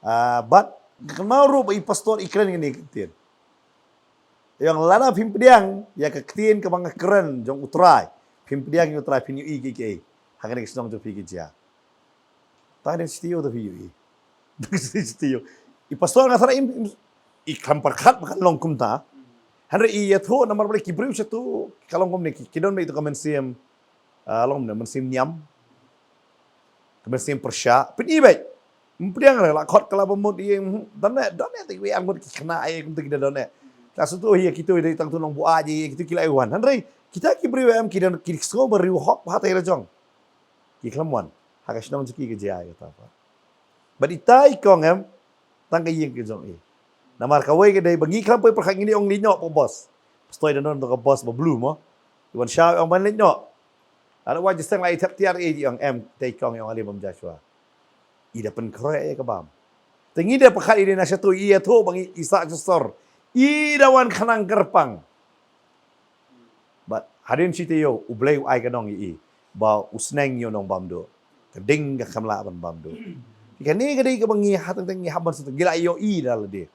Ah, bad kynmaw ruh ba i pastor i kren kane ka ktien. I ong lada phim pdiang ïa ka ktien kaba nga kren jong U Trai, phim pdiang ïa U Trai, phin ïohi kiei kiei ha kane ka shnong jong phi ki jia. Tang hadien shi taïew te phi ïohi. Shi taïew. I pastor nga tharai im, im, i khlem pyrkhat ba kan long kumta. Hynrei i ïathuh namar balei ki briew shato ka long kumne ki, ki don beit ïa ka mynsiem, ah, long kumne mynsiem niam. Ka mynsiem pyrshah. Pyni beit. Ym pdiang re la khot ka la ba mut ïa, hm, don ne, don ne te wei ar ngut ki khynnah ïa kumta ki da don ne. La sngewthuh ïa kito ïa tang tu nongbuaid ïa kito ki la wan. Hynrei kita ki briew em ki don ki sngew ba riew hok ba ha tai la jong. Ki khlem wan ha ka shnong jong ki ka jia ïa kata pat. Bad ita i kong em tang ka ïing ka jong i. Namar kawei ka dei ba ngi khlem poi pyrkhat, ngi ong leit noh hapoh bos. Pastoi da don ka bos ba blue mo. I wan shaw i ong ban leit noh. Lada wan jingïaseng la i thep tiar i ong em, te i kong i ong ale bam ja shuwa. I da pynkhreh ïa ka bam. Te ngi da pyrkhat i dei na shato i ïathuh ba ngi i sah sha sor. I da wan khnang kyrpang. Bad hadien shi taïew U Blei u ai ka nong ïa i ba u sneng ïa u nongbamduh. Ka ding ka kham lah ban bamduh. Kane ka dei kaba ngi ha teng teng ngi hap ban sngewthuh, ngi la ïohi da lade.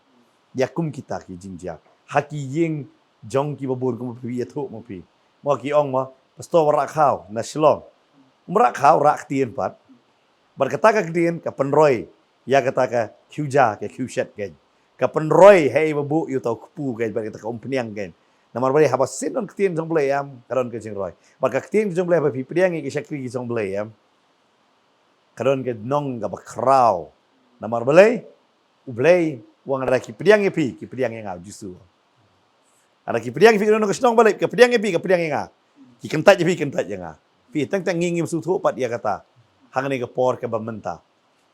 Ïa kum kita ki jingjia ha ki ïing jong kiba bun kum phi ïathuh ma phi. Mo ki ong ma pastor wa rah khaw na Shillong. Um rah khaw, rah ktien pat. Bad kata ka ktien ka pynroi ïa kata ka khiew ja, ka khiew shet kein. Ka pynroi hei ba buh ïa uta u kpu kein bad kata ka umphniang kein. Namar balei? Haba shisien don ktien jong U Blei em ka don ka jingroi. Bad ka ktien jong U Blei haba phi pdiang ïa ki shakri ki jong U Blei em, Ka don ka nong kaba khraw. Namar balei? U Blei u ong lada ki pdiang ïa phi, ki pdiang ïa nga, u Jisu. Lada ki pdiang ïa phi, ka don ka shnong balei, ka pdiang ïa phi, ka pdiang ïa nga. Ki kyntait ïa phi, kyntait ïa nga. Phi teng teng ngi ngim sngewthuh pat ïa kata. Hangne ka por kaba mynta.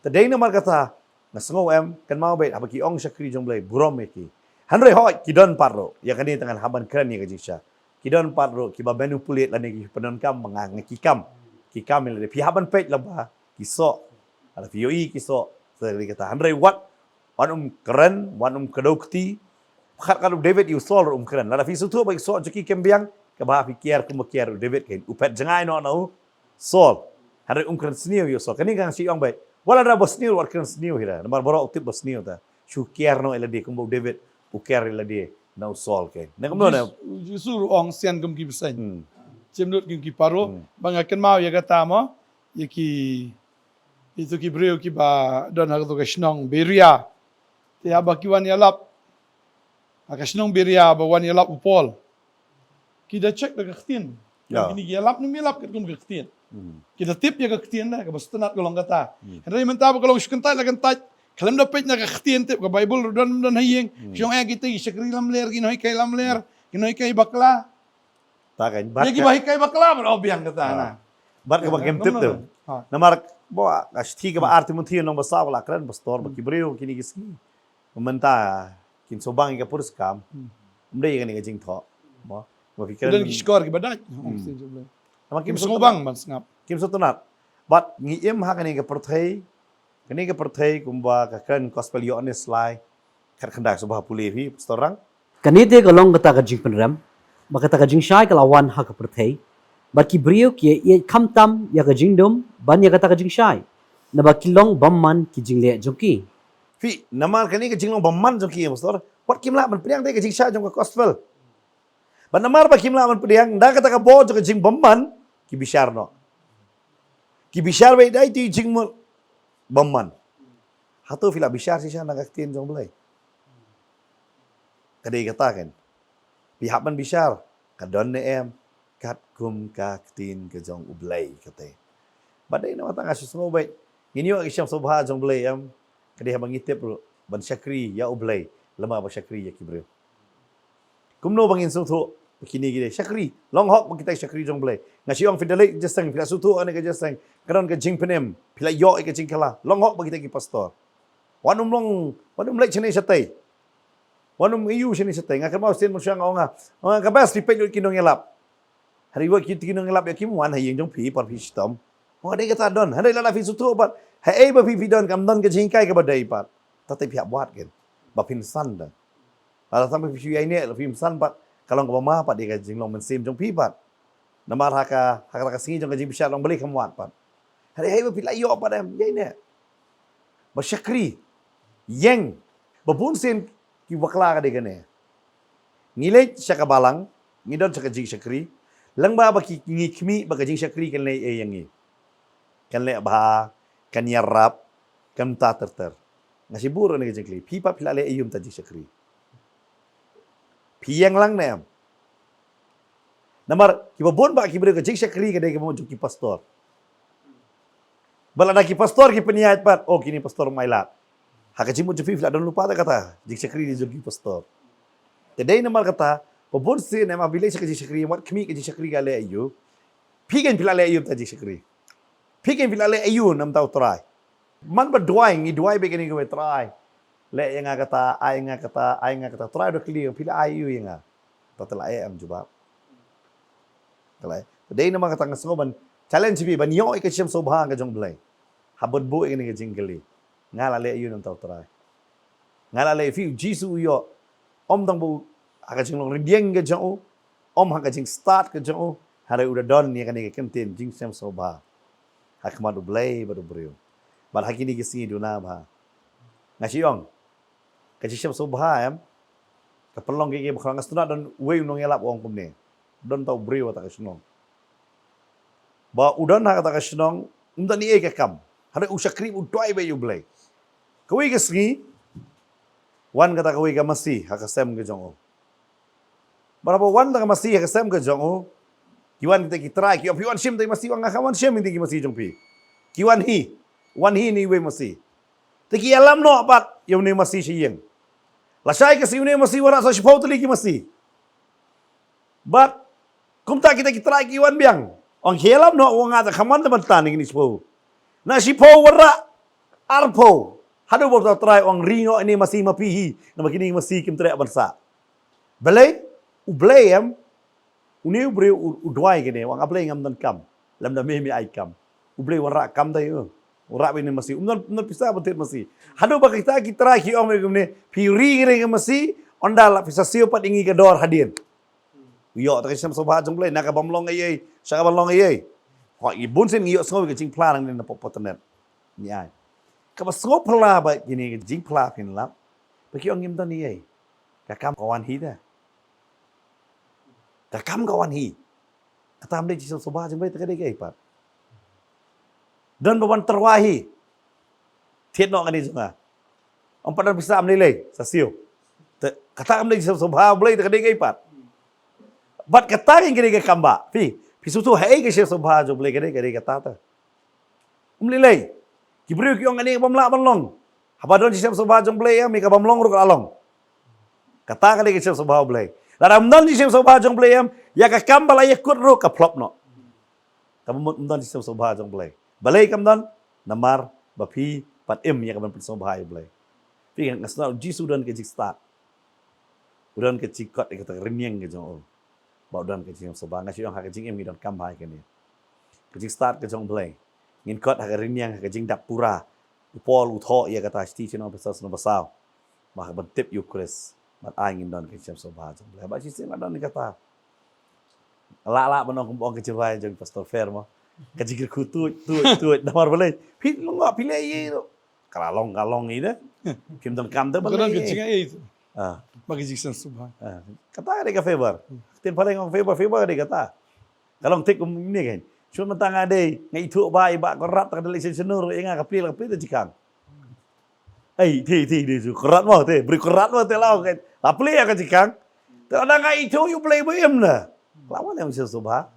Te dei namar kata, nga sngew em, kynmaw beit, haba ki ong shakri jong u Blei, burom ïa ki. Hynrei hooid, ki don pat ruh, ïa kane te ngan hap ban kren ïa ka jingshisha. Ki don pat ruh, kiba manipulate lane ki pyndonkam, ba nga, nga ki kam. Ki kam ïa lade. Phi hap ban peit laba, ki soh. Lada phi ïohi ki soh, te dei kata. Hynrei wat, wan um kren, wan um kdew kti. Khat kat u David ïa u Saul ruh um kren. Lada phi sngewthuh ba ki soh jong ki kem biang, kaba phi kiar kumba kiar u David kein. U phet jngai noh na u Saul. Hynrei um kren sniew ïa u Saul. Kane ka nga shu ong beit. Wat lada ba sniew, wat kren sniew hi ra. Namar baroh u tip ba sniew ta. Shu kiar noh ïa lade kumba u David u kiar ïa lade na u Saul kein. Na kumno na? Jis-, u Jisu ruh u ong sian kum ki bseiñ. Hmm. Shim lut kum ki paro. Hmm. Ba nga kynmaw ïa kata mo. Ïa ki, ïa tu ki briew kiba don ha kato ka shnong Beria. Te haba ki wan ïalap ha ka shnong Beria ba wan ïalap u Paul. Ki da check da ka ktien. Ya. Kine ki ïalap ne ym ïalap katkum ka ktien. Hmm. Ki da tip ïa ka ktien da, kaba sngewtynnat ka long kata. Hmm. Hynrei mynta ba ka long shu kyntait la kyntait. Khlem da peit na ka ktien, tip ka Baibl ruh don, don ha ïing. Hmm. Ki ong, eh, kita ki shakri lamler, ki nonghikai lamler, hmm, ki nonghikai bakla. Ta kan, ïa kiba hikai bakla bad, oh, biang kata na. Bad kaba kem tip tu. Ha. Namar, ba, ka shithi kaba ar Timothi lynnong ba saw la kren, pastor, ba ki briew kine ki sngi. Mynta kin sngewbang ïa ka puriskam. Hmm. Ym dei kane ka jingthoh. Mo, ba phi kren. Don ki shkor kiba dait. Hmm. Namar kim sngewbang ban sngap. Kim sngewtynnat. Bad ngi im ha kane ka pyrthei, kane ka pyrthei kumba ka kren gospel Ïoannis lai, khat khyndai, sngewbha pule phi, Pastor Rang. Kane te ka long kata ka jingpynrem, ba kata ka jingshai ka la wan ha ka pyrthei, bad ki briew ki ïa khamtam ïa ka jingdum ban ïa kata ka jingshai. Naba ki long bymman ki jingleh jong ki. Phi, namar kane ka jinglong bymman jong ki, Pastor, wat kim lah ban pdiang te ka jingshai jong ka gospel. Bad namar ba kim lah ban pdiang, da kata ka bor jong ka jingbymman, ki bishar noh. Ki bishar beit da ïa ki jingmut bymman. Hato phi la bishar shisha na ka ktien jong U Blei? Ka dei kata kan. Phi hap ban bishar, ka don ne em, katkum ka ktien ka jong U Blei kata. Bad dei namar kata nga shu sngew beit, ngin ïoh ki shem sngewbha jong U Blei em, ka dei haba ngi tip ruh ban shakri ïa U Blei lem bad ba shakri ïa ki briew. Kumno ba ngin sngewthuh ba kine ki dei shakri? Long hok ba kita ki shakri jong U Blei. Nga shu ong phi da leit ka jingïaseng, phi la sngewthuh ïa kane ka jingïaseng, ka don ka jingpynim, phi la ïoh ïa ka jingkylla. Long hok ba kita ki pastor. Wat ym long, wat ym leit shane shatei. Wat ym ïoh shane shatei. Nga kynmaw sien mynshuwa nga ong nga, ong nga, ka best phi peit lut ki nongïalap. Hynrei wat kito ki nongïalap ïa kim wan ha ïing jong phi, por phi shitom. Ong nga, dei kata don. Hynrei lada phi sngewthuh pat, haei ba phi, phi don, kam don ka jinghikai kaba dei pat, ta te phi hap wad ken ba phin san da. Lada tang ba phi shu ïaineh la phim san pat, ka long kaba ma pat ïa ka jinglong mynsiem jong phi pat. Namar ha ka, ha kata ka sngi jong ka jingbishar long balei kam wad pat. Hynrei haei ba phi la ïoh pat em, ïaineh, ba shakri, ïeng. Ba bun sien ki bakla ka dei kane. Ngi leit sha ka balang, ngi don sha ka jingshakri. Lyngba ba ki, ngi khmih ba ka jingshakri kan leh ei ïa ngi. Kan leh bha, kan ïarap, kan bynta ter ter. Nga shu bud ïa kane ka jingkylli. Phi pat phi la leh aïu mynta jingshakri? Phi ïeng lang ne em? Namar kiba bun ba ki briew ka jingshakri ka dei ka mut jong ki pastor. Ba lada ki pastor ki pynïaid pat, oh, kine pastor ym ailad. Ha ka jingmut jong phi phi la don lypa da kata, jingshakri dei jong ki pastor. Te dei namar kata, ba bun sien em, haba phi leit sha ka jingshakri, wat khmih ka jingshakri ka leh aïu. Phi kein phi la leh aïu mynta jingshakri? Phi kein phi la leh aïu na ka bynta U Trai? Man ba duwai, ngi duwai beit kane kawei, Trai, leh ïa nga kata, ai ïa nga kata, ai ïa nga kata. U Trai u da kylli, phi la ai aïu ïa nga? Te la ai em jubab. Te la ai. Te dei namar kata nga sngew ban challenge phi ban ïoh ïa ka shem sngewbha ka jong U Blei. Hap ban buh ïa kane ka jingkylli. Nga la leh aïu na ka bynta U Trai? Nga la leh, phi, U Jisu u ïoh, ym tang ba u ha ka jinglong rynïeng ka jong u, ym ha ka jingstad ka jong u, hynrei u da don ïa kane ka kyntien jingshem sngewbha ha khmat U Blei bad u briew. Bad ha kine ki sngi duna bha. Nga shu ong, ka jingshem sngewbha em, ka pynlong kiei kiei bakhraw. Nga sngewtynnat don uwei u nongïalap u ong kumne. Don uta u briew ha kata ka shnong. Ba u don ha kata ka shnong, um don ei ei ka kam. Hynrei u shakri, u duwai beit ïa U Blei. Kawei ka sngi, wan kata kawei ka masi ha ka sem ka jong u. Bad haba wan kata ka masi ha ka sem ka jong u, ki wan kita ki trai, ki ong, phi wan shim kita ki masi? U ong, nga khlem wan shim kita ki masi jong phi. Ki wan hi. Wan hi ïa une u masi. Te ki ïalam noh pat ïa une u masi sha ïing. Lashai ka sngi une u masi u wanrah sa shiphew tylli ki masi. Bad kumta kita ki trai ki wan biang. Ong ki ïalam noh, u ong nga te khlem wan te ban tan ïa kine shiphew. Na shiphew u wanrah arphew. Haduh ba u trai u ong ri noh ine masi ma phi hi. Namar kine masi kim treh ban sah. Balei? U Blei em, une u briew u, u duwai kane, u ong A Blei ngam don kam. Lymda me me ai kam. U Blei u wanrah kam te u. U wanrah beit ine masi. Um don, um don pisa ban thied masi. Haduh ba kita ki trai ki ong beit kumne, phi ri kane ka masi, ynda la phi sa siew pat ïa ngi ka dor hadien. U ïoh te ka jingshem sngewbha jong U Blei, na ka bym long ei ei sha ka ban long ei ei. Hooid, ngi bun sien ngi ïohsngew ïa ka jingphla nangne na pop internet. Ngi ai. Kaba sngewphylla ba kine ka jingphla phin lap. Ba ki ong ngim don ei ei. Ka kam ka wan hi te. Ka kam ka wan hi. Kata kam dei jingshem sngewbha jong U Blei te ka dei kaei pat? Don ba wan tyrwa hi. Thied noh kane jong nga. Ym pat don pisa, ym lei lei, sa siew. Te, kata kam dei jingshem sngewbha U Blei te ka dei kaei pat? Bad kata ka dei ka kam ba. Phi, phi sngewthuh haei ka jingshem sngewbha jong U Blei ka dei, ka dei kata te. Ym lei lei. Ki briew ki ong kane ka bym lah ban long. Haba don jingshem sngewbha jong U Blei em, ïa ka bym long ruh ka la long. Kata ka dei ka jingshem sngewbha U Blei. Lada ym don jingshem sngewbha jong U Blei em, ïa ka kam ba la ïakut ruh ka flop noh. Kaba mut ym don jingshem sngewbha jong U Blei. Balei kam don? Namar ba phi pat im ïa ka ban pynsngewbha ïa U Blei. Phi, nga sngew U Jisu u don ka jingstad. U don ka jingkot ïa kata ka rynïeng ka jong u. Ba u don ka jingshem sngewbha, nga shu ong ha ka jingim ngi donkam bha ïa kane. Ka jingstad ka jong U Blei. Ngin kot ha ka rynïeng, ha ka jingdap pura. U Paul u thoh ïa kata, Shithi sha ki nong Ephesos lynnong ba saw. Ba ha ka ban tip ïa U Khrist. Bad ai ngin don ka jingshem sngewbha jong U Blei. Bad shisien la don ïa kata. Lah lah ban ong kumba ong ka jingrwai jong Pastor Fer mo. Ka jingkyrkhu tuid, tuid, tuid. Namar balei? Phi lyngngoh, phi leh ei ei ruh. Ka la long, ka long ei de. Phim donkam te ban leh ei ei. Ka don ka jingaiei tu. Ah. Ba ka jingshem sngewbha. Ah. Kata ka dei ka favor. Ktien phareng ong favor, favor ka dei kata. Ka long thik kumne kan. Shu mynta nga dei, nga ithuh ba i Bah Conrad ka dei leh shisha ruh, ïa nga ka plie la ka plie te jingkhang. Ei, te, te, te, shu Conrad mo te, briew Conrad mo te la ong kan. La plie ïa ka jingkhang. Te lada nga ithuh ïa U Blei ba im na. La wan ïa ka jingshem sngewbha.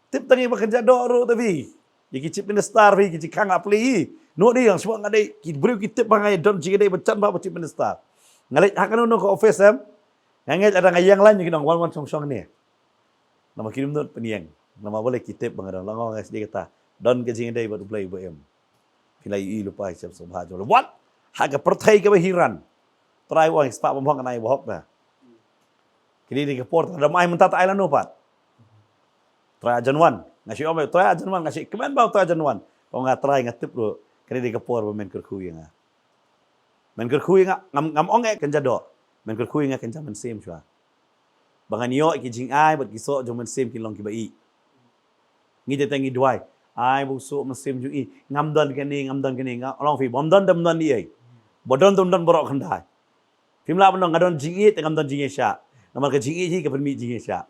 Tip tang ïa Bah Kynja Doh ruh te phi. Ïa ki chief minister phi, ki jingkhang la plie hi. Noh dei, nga shu ong nga dei, ki briew ki tip ba nga ïa don jingïadei ba jan bha bad chief minister. Nga leit ha kano kano ka office em. Nga ngeit lada nga ïeng line ïa ki nong wan wan shong shong ne. Namar kim nud pynïeng. Namar balei? Ki tip ba nga don, la nga ong nga sdie kata. Don ka jingïadei bad U Blei ba im. Phi la ïohi lypa ïa ka jingshem sngewbha jong U Blei. Wat ha ka pyrthei kaba hiran. Trai u ong spah bym hok, nai ba hok na. Kine dei ka por, lada ym ai mynta te ai lano pat? Trai Ajan Wan. Nga shu ong, Trai Ajan Wan, nga shu kmen ba Trai Ajan Wan. Ong nga, Trai, nga tip ruh. Kane dei ka por ba men kyrkhu ïa nga. Men kyrkhu ïa nga, ngam, ngam ong eh Kynja Doh. Men kyrkhu ïa nga Kynja Mynsiem shuwa. Ba ngan ïoh ki jingai bad ki soh jong Mynsiem kin long kiba ih. Ngi te tang ngi duwai. Ai ba u soh Mynsiem jong i. Ngam don kane, ngam don kane. Nga ong phi, bym don te ym don ei ei. Ba don te ym don baroh khyndai. Phim lah ban ong nga don jingïeit te ngam don jingïashah. Namar ka jingïeit hi ka pynmih jingïashah.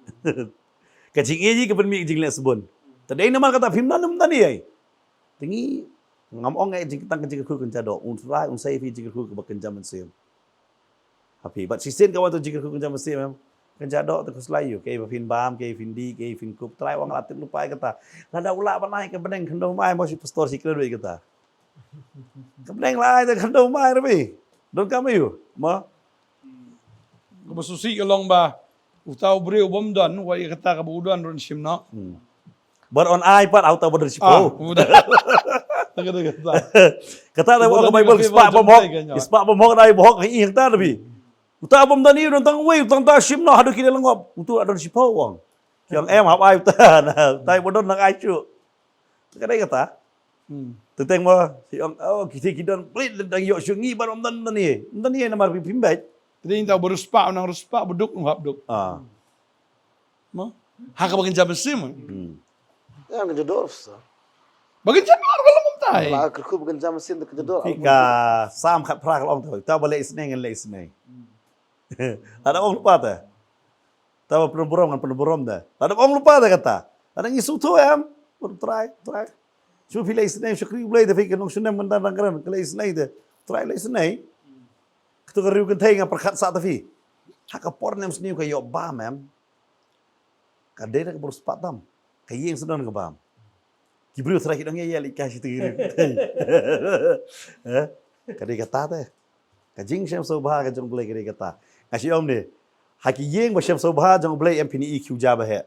Ka jingïeit hi ka pynmih jingleh sbun. Te dei namar kata phim don, ym don ei ei. Te ngi, ngam ong eh jing, tang ka jingkyrkhu Kynja Doh. Un Trai un sei phi jingkyrkhu kaba Kynja Mynsiem. Ha phi. Bad shisien ka wan tu jingkyrkhu Kynja Mynsiem em. Kynja Doh te khuslai ïa u. Kaei ba phin bam, kaei phin dih, kaei phin kup. Trai u ong la tip lypa ïa kata. Lada u lah ban ai ka bneng khyndew mai mo, shi pastor shi kren ïa kata. Ka bneng la ai te khyndew mai ruh phi. Donkam ïa u. Mo. Kaba sngewsih ka long ba uta u briew bym don, wat ïa kata kaba u don ruh yn shim noh. Hmm. Bad un ai pat ha uta uba don shiphew. Ah, uba don. Kata, kata. Kata da, uba don ka Bible, ki spah bym hok. Ki spah bym hok, nai ba hok ha ïing ta da phi. Uta bym don ei ei, u don tang uwei, u tang ta shim noh haduh kine lyngkhuh. Utu u don shiphew u ong. Ki ong em, hap ai uta. Na uta uba don nang ai shuh. Te ka dei kata. Hmm. Te teng mo, ki ong, oh, ki te ki don plit, dang ïoh shuh, ngi bad ym don, don ei ei. Ym don ei ei namar phim beit. Te dei uta uba riewspah, u nang riewspah, uba duk u hap duk. Ah. Mo? Ha kaba Kynja Mynsiem. Hmm. Ïa, Kynja Doh sa. Ba Kynja Doh ka long kumta ei. La kyrkhu ba Kynja Mynsiem te Kynja Doh. Phi, ka Salm khatphra ka long te. Uta uba leh isynei ngan leh isynei. Lada ong lypa te. Uta uba pynburom ngan pynburom te. Lada ong lypa te kata. Lada ngi sngewthuh em. Pyn Trai, Trai. Shu phi leh isynei, shakri U Blei te phi, ka nongshun nem mynta dang kren, ka leh isynei te. Trai leh isynei. Katu ka riew kynthei nga pyrkhat sah te phi. Ha ka por ne em sniew ka ïoh bam em. Ka dei da kaba riewspah tam. Ka ïeng sdang ka bam. Ki briew trai ki dang ïa ïa lika shi tiri. Eh? Ka dei kata te. Ka jingshem sngewbha ka jong U Blei ka dei kata. Nga shu ong ne. Ha ki ïing ba shem sngewbha jong U Blei em phin i khiew ja ba heh.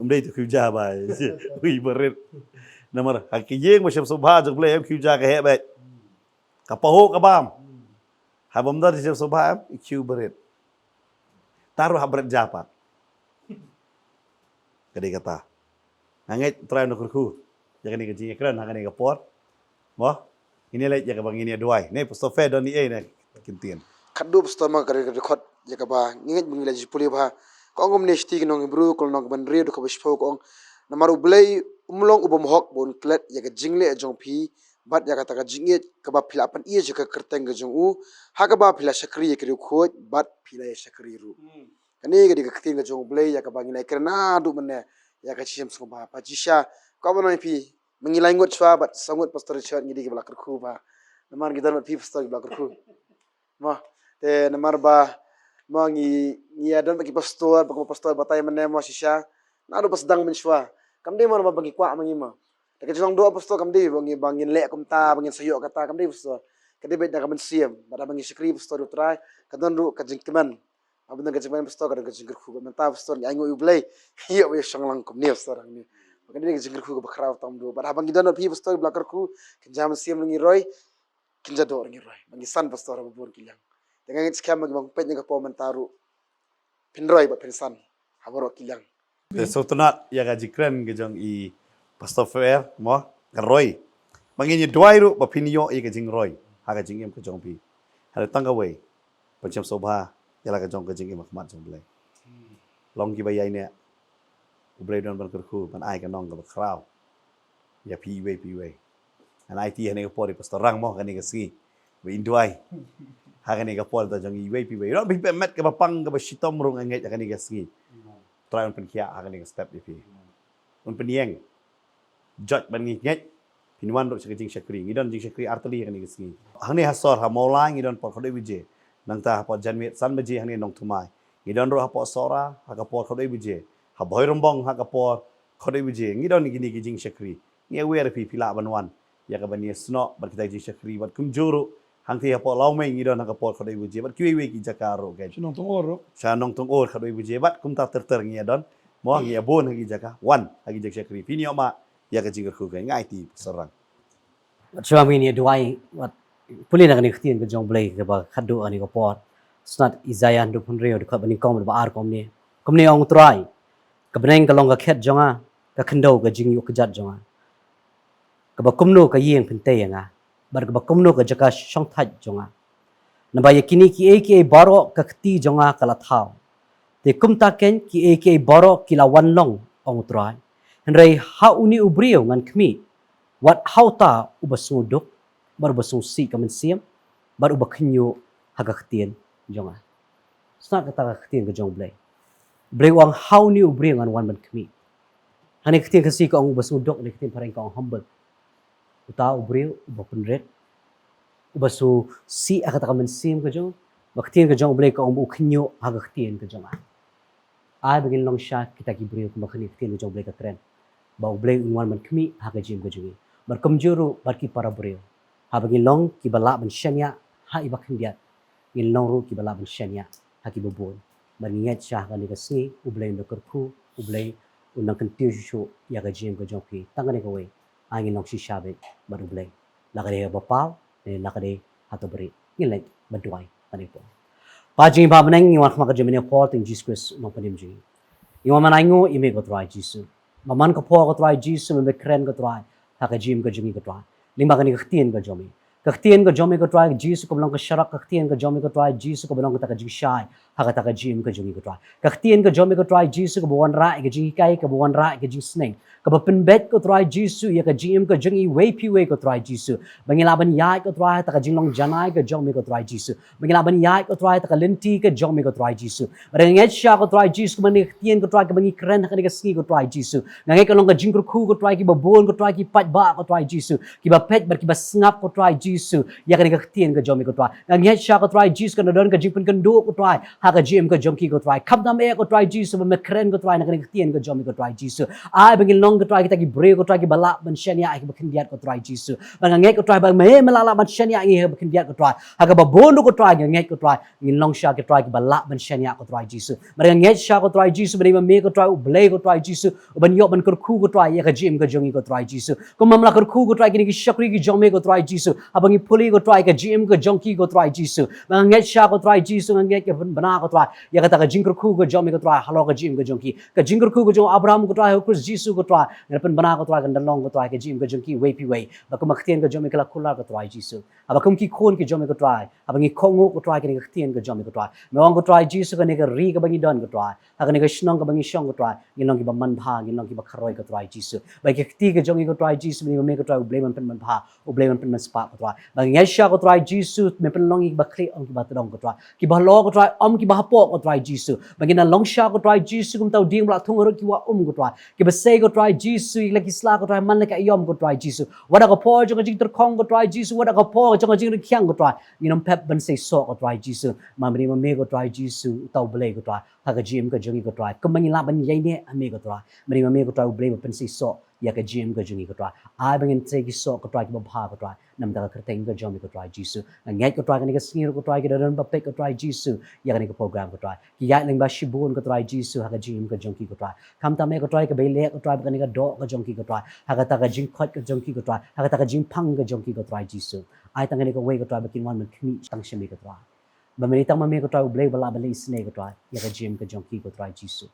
Um dei tu khiew ja ba. Ui barit. Namar ha ki ïing ba shem sngewbha jong U Blei em khiew ja ka heh ba. Ka pahuh ka bam. Ha bam da shem sngewbha em i khiew barit. Taruh ha bret ja pat. Ka dei kata. Nga ngeit Trai un kyrkhu ïa kane ka jingïakren ha kane ka por. Mo? Ngin ïa leit ïa kaba ngin ïa duwai. Ne Pastor Fair don ni ei ne kin ktien. Khadduh Pastor ma ka dei ka dei khot ïa kaba ngi ngeit ba ngi la ju pule bha. Ka ong kumne shiti ki nong Hebru ka lynnong kaba hynriew dkhot ba shiphew ka ong, namar U Blei um long u bym hok ba un klet ïa ka jingleh jong phi bad ïa kata ka jingïeit kaba phi la pynïeit ïa ka kyrteng ka jong u, ha kaba phi la shakri ïa ka riewkhuid bad phi la ïa shakri ruh. Kane ka dei ka ktien ka jong U Blei ïa kaba ngi la ïakren naduh mynne ïa ka jingshem sngewbha. Ba shisha kaba nang phi ma ngi lai ngut shuwa bad saw ngut Pastor Richard ngi dei kiba la kyrkhu ba. Namar ngi don bad phi Pastor kiba la kyrkhu. Mo, te namar ba mo ngi ngi ïa don bad ki pastor, ba ki pastor batai mynne mo shisha. Naduh ba sdang mynshuwa. Kam dei mo namar ba ngi kwah ma ngi mo. Te ka jinglong doh Pastor kam dei ba ngi ba ngin leh kumta, ba ngin sa ïoh kata, kam dei Pastor. Ka dei beit na ka mynsiem, bad haba ngi shakri Pastor ïa U Trai, ka don ruh ka jingkmen. Haba don ka jingkmen Pastor ka don ka jingkyrkhu, bad mynta Pastor ngi ainguh ïa U Blei. Ïoh ba ïa shong lang kumne Pastor hangne. Ba ka dei ka jingkyrkhu kaba khraw tam duh. Bad haba ngi don bad phi Pastor ba la kyrkhu, kynja mynsiem ruh ngi roi, kynja doh ruh ngi roi. Ba ngi san Pastor haba bun ki liang. Te nga ngeit skhem ba ngi bang peit ïa ka por mynta ruh. Phin roi bad phin san ha baroh ki liang. Te sngewtynnat ïa ka jingkren ka jong i Pastor Fair mo, ka roi. Ba ngin ïa duwai ruh ba phin ïoh ïa ka jingroi ha ka jingim ka jong phi. Hynrei tang kawei, pynshem sngewbha ïa la ka jong ka jingim ha khmat jong U Blei. Long kiba ïaineh. U Blei don ban kyrkhu ban ai ka nong kaba khraw ïa phi iwei pa iwei. Ngan aiti ha kane ka por ïa Pastor Rang mo ha kane ka sngi ba in duwai ha kane ka por da jong iwei pa iwei. Ruh phi peit met kaba pang kaba shitom ruh nga ngeit ha kane ka sngi. Trai un pynkhiah ha kane ka step ïa phi. Un pynïeng. Jot ban ngi ngeit phin wan ruh sha ka jingshakri. Ngi don jingshakri artylli ha kane ka sngi. Hangne ha sor ha Mawlai ngi don por khatdei baje. Nangta ha por janmiet san baje hangne Nongthymmai. Ngi don ruh ha por Sohra ha ka por khatdei baje. Ha Bhoirymbong ha ka por khatdei baje. Ngi don kine ki jingshakri. Ngi aware phi phi lah ban wan ïa ka ban ïasnoh bad kita ki jingshakri bad kumjuh ruh hangtei ha por Lawmei ngi don ha ka por khatdei baje bad kiwei wei ki jaka ruh. Sha Nongtong Or ruh. Sha Nongtong Or khatdei baje bad kumta ter ter ngi ïa don. Mo ngi ïa bun ha ki jaka wan ha ki jingshakri. Phin ïoh ma ïa ka jingkyrkhu ka nga aiti Pastor Rang. Bad shuwa ngin ïa duwai bad pule na kane ka ktien ka jong U Blei kaba khadduh ha kane ka por. Sngap Isaiah hynriew phew hynriew dkhot ba nyngkong bad ba ar kumne. Kumne ong U Trai. Ka bneng ka long ka khet jong nga, ka khyndew ka jingïoh kjat jong nga. Kaba kumno ka ïing phin tei ïa nga. Bad kaba kumno ka jaka shongthait jong nga. Naba ïa kine kiei kiei baroh ka kti jong nga ka la thaw. Te kumta kein kiei kiei baroh ki la wan long ong U Trai. Hynrei ha une u briew ngan khmih. Wat ha uta uba sngewduk bad uba sngewsih ka mynsiem bad uba khynñiuh ha ka ktien jong nga. Sngap kata ka ktien ka jong U Blei. U Blei u ong ha une u briew ngan wan ban khmih. Hangne ka ktien Khasi ka ong uba sngewduk, hangne ka ktien phareng ka ong humble. Uta u briew uba pynrit, uba sngewsih ha kata ka mynsiem ka jong, ba ka ktien ka jong U Blei ka ong ba u khynñiuh ha ka ktien ka jong nga. Ai ba ngin long sha kita ki briew kumba kane ka ktien ka jong U Blei ka kren. Ba U Blei un wan ban khmih ha ka jingim ka jong ngi. Bad kumjuh ruh bad ki para briew. Haba ngin long kiba lah ban shaniah ha iba khyndiat. Ngin long ruh kiba lah ban shaniah ha kiba bun. Bad ngi ngeit sha kane ka sngi U Blei un da kyrkhu, U Blei un nang kyntiew shuh shuh ïa ka jingim ka jong phi. Tang kane kawei. Ai ngin long shisha beit bad U Blei. La ka dei ha ba paw, ne la ka dei ha ka bri. Ngin leit ban duwai kane ka por. Kpa jong ngi ba ha bneng, ngi wan khmat ka jong me ha ka por, tang Jisu Khrist u nongpynim jong ngi. Ngi wan ban ainguh ïa me ko Trai Jisu. Ba man ka por ko Trai Jisu, me kren ko Trai ha ka jingim ka jong ngi ko Trai. Lyngba kane ka ktien ka jong me. Ka ktien ka jong me ko Trai Jisu kaba long ka sharak, ka ktien ka jong me ko Trai Jisu kaba long kata ka jingshai ha kata ka jingim ka jong ngi ko Trai. Ka ktien ka jong me ko Trai Jisu kaba wanrah ïa ka jinghikai, kaba wanrah ïa ka jingsneng. Kaba pynbeit ko Trai Jisu ïa ka jingim ka jong iwei pa iwei ko Trai Jisu. Ba ngi lah ban ïaid ko Trai ha kata ka jinglong janai ka jong me ko Trai Jisu. Ba ngi lah ban ïaid ko Trai ha kata ka lynti ka jong me ko Trai Jisu. Bad nga ngeit sha ko Trai Jisu, kumba kane ka ktien ko Trai kaba ngi kren ha kane ka sngi ko Trai Jisu. Nga ngeit ka long ka jingkyrkhu ko Trai kiba bun ko Trai ki paidbah ko Trai Jisu. Kiba peit bad kiba sngap ko Trai Jisu. Jisu, ïa kane ka ktien ka jong me ko Trai. Nga ngeit sha ko Trai Jisu, kan don ka jingpynkynduh ko Trai ha ka jingim ka jong ki ko Trai. Khamtam eh ko Trai Jisu, ba me kren ko Trai na kane ka ktien ka jong me ko Trai Jisu. Ai ba ngin long ko Trai kita ki briew ko Trai kiba lah ban shaniah ïa kiba khyndiat ko Trai Jisu. Ba nga ngeit ko Trai ba me me lah lah ban shaniah ïa kiba khyndiat ko Trai. Ha kaba bun ruh ko Trai nga ngeit ko Trai ngin long sha ko Trai kiba lah ban shaniah ko Trai Jisu. Ba nga ngeit sha ko Trai Jisu, ba me ko Trai U Blei ko Trai Jisu, uban ïoh ban kyrkhu ko Trai ïa ka jingim ka jong ngi ko Trai Jisu. Kumba me la kyrkhu ko Trai kine ki shakri ki jong me ko Trai Jisu, haba ngi pule ko Trai ka jingim ka jong ki ko Trai Jisu. Ba nga ngeit sha ko Trai Jisu, nga ngeit ka pynbna ko Trai ïa kata ka jingkyrkhu ka jong me ko Trai halor ka jingim ka jong ki. Ka jingkyrkhu ka jong Abraham ko Trai, ha u Khrist Jisu ko Trai, ngan pynbna ko Trai kan da long ko Trai ka jingim ka jong ki iwei pa iwei. Ba kumba ka ktien ka jong me ka la kular ko Trai Jisu, haba kum ki khun ki jong me ko Trai, haba ngi kohnguh ko Trai kane ka ktien ka jong me ko Trai, me ong ko Trai Jisu, kane ka ri kaba ngi don ko Trai, ha kane ka shnong kaba ngi shong ko Trai, ngin long kiba manbha, ngin long kiba kharoi ko Trai Jisu. Ba ïa ka kti ka jong ngi ko Trai Jisu, me, me ko Trai U Blei ban pynmanbha, U Blei ban pynmanspah ko Trai. Ba nga ngeit sha ko Trai Jisu, me pynlong ngi kiba khlieh, ym kiba tdong ko Trai, kiba halor ko Trai, ym kiba hapoh ko Trai Jisu. Ba ngin nang long sha ko Trai Jisu, kumta u dieng ba la thung harud ki wah um ko Trai, kiba sei ko Trai Jisu ïa la ki sla ko Trai man la ka aïom ko Trai Jisu. Wat ha ka por jong ka jingtyrkhong ko Trai Jisu, wat ha ka por jong ka jingrikhiang ko Trai, ngin ym pep ban sei soh ko Trai Jisu. Namar me, me ko Trai Jisu, uta U Blei ko Trai, ha ka jingim ka jong ngi ko Trai, kumba ngi lah ban ïaineh ha me ko Trai, me, me ko Trai U Blei ba pynsei soh ïa ka jingim ka jong ngi ko Trai. Ai ba ngin sei ki soh ko Trai kiba bha ko Trai, na bynta ka kyrteng ka jong me ko Trai Jisu. Nga ngeit ko Trai kane ka sngi ruh ko Trai ki da don ba peit ko Trai Jisu ïa kane ka program ko Trai, ki ïaid lyngba shibun ko Trai Jisu ha ka jingim ka jong ki ko Trai. Khamtam eh ko Trai kaba ïaleh ko Trai ba kane ka doh ka jong ki ko Trai, ha kata ka jingkhoit ka jong ki ko Trai, ha kata ka jingpang ka jong ki ko Trai Jisu, ai tang kane kawei ko Trai ba kin wan ban khmih tang sha me ko Trai. Ba me, tang ma me ko Trai U Blei ba lah ban leh isynei ko Trai ïa ka jingim ka jong ki ko Trai Jisu.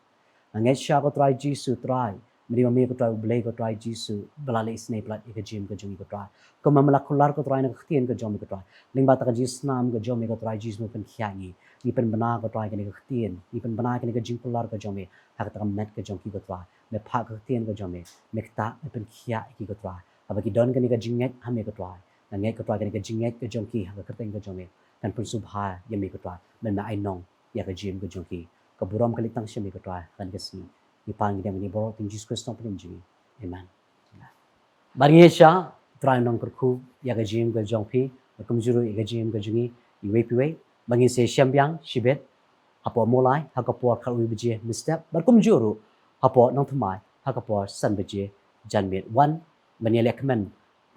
Nga ngeit sha ko Trai Jisu Trai, me, ma me ko Trai U Blei ko Trai Jisu ba lah leh isynei palat ïa ka jingim ka jong ngi ko Trai. Kumba me la kular ko Trai na ka ktien ka jong me ko Trai, lyngba ta ka jingsnam ka jong me ko Trai Jisu, me pynkhiah ngi. Ngi pynbna ko Trai kane ka ktien, ngi pynbna kane ka jingkular ka jong me ha kata ka met ka jong ki ko Trai. Me phah ka ktien ka jong me, me ktah, me pynkhiah ïa ki ko Trai, haba ki don kane ka jingngeit ha me ko Trai. Nga ngeit ko Trai kane ka jingngeit ka jong ki ha ka kyrteng ka jong me kan pynsngewbha ïa me ko Trai, ban me ai nong ïa ka jingim ka jong ki. Ka burom ka leit tang sha me ko Trai ha kane ka sngi. Ngi pan ngi dem ngi baroh ha u Jisu Khrist Nongpynim jong ngi. Amen. Bad ngi ïa sha, Trai Nongkyrkhu, ïa ka jingim ka jong phi, bad kumjuh ruh ïa ka jingim ka jong ngi iwei pa iwei. Ba ngin sa ïashem biang shibit hapoh Mawlai ha ka por khatwei baje mynstep, bad kumjuh ruh hapoh Nongthymmai ha ka por san baje janmiet. Wan ban ïaleh kmen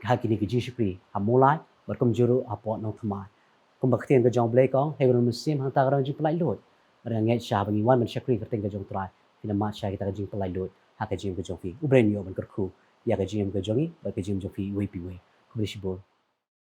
ha kine ki jingshakri ha Mawlai bad kumjuh ruh hapoh Nongthymmai. Kumba ka ktien ka jong U Blei ka ong, hei ban mynsiem hangta ka dang jingpynlait luid. Bad nga ngeit sha ba ngi wan ban shakri ha ka kyrteng ka jong U Trai, phin ym mad sha kita ki jingpynlait luid ha ka jingim ka jong phi. U Blei un ïoh ban kyrkhu ïa ka jingim ka jong ngi bad ka jingim jong phi iwei pa iwei. Khublei shibun.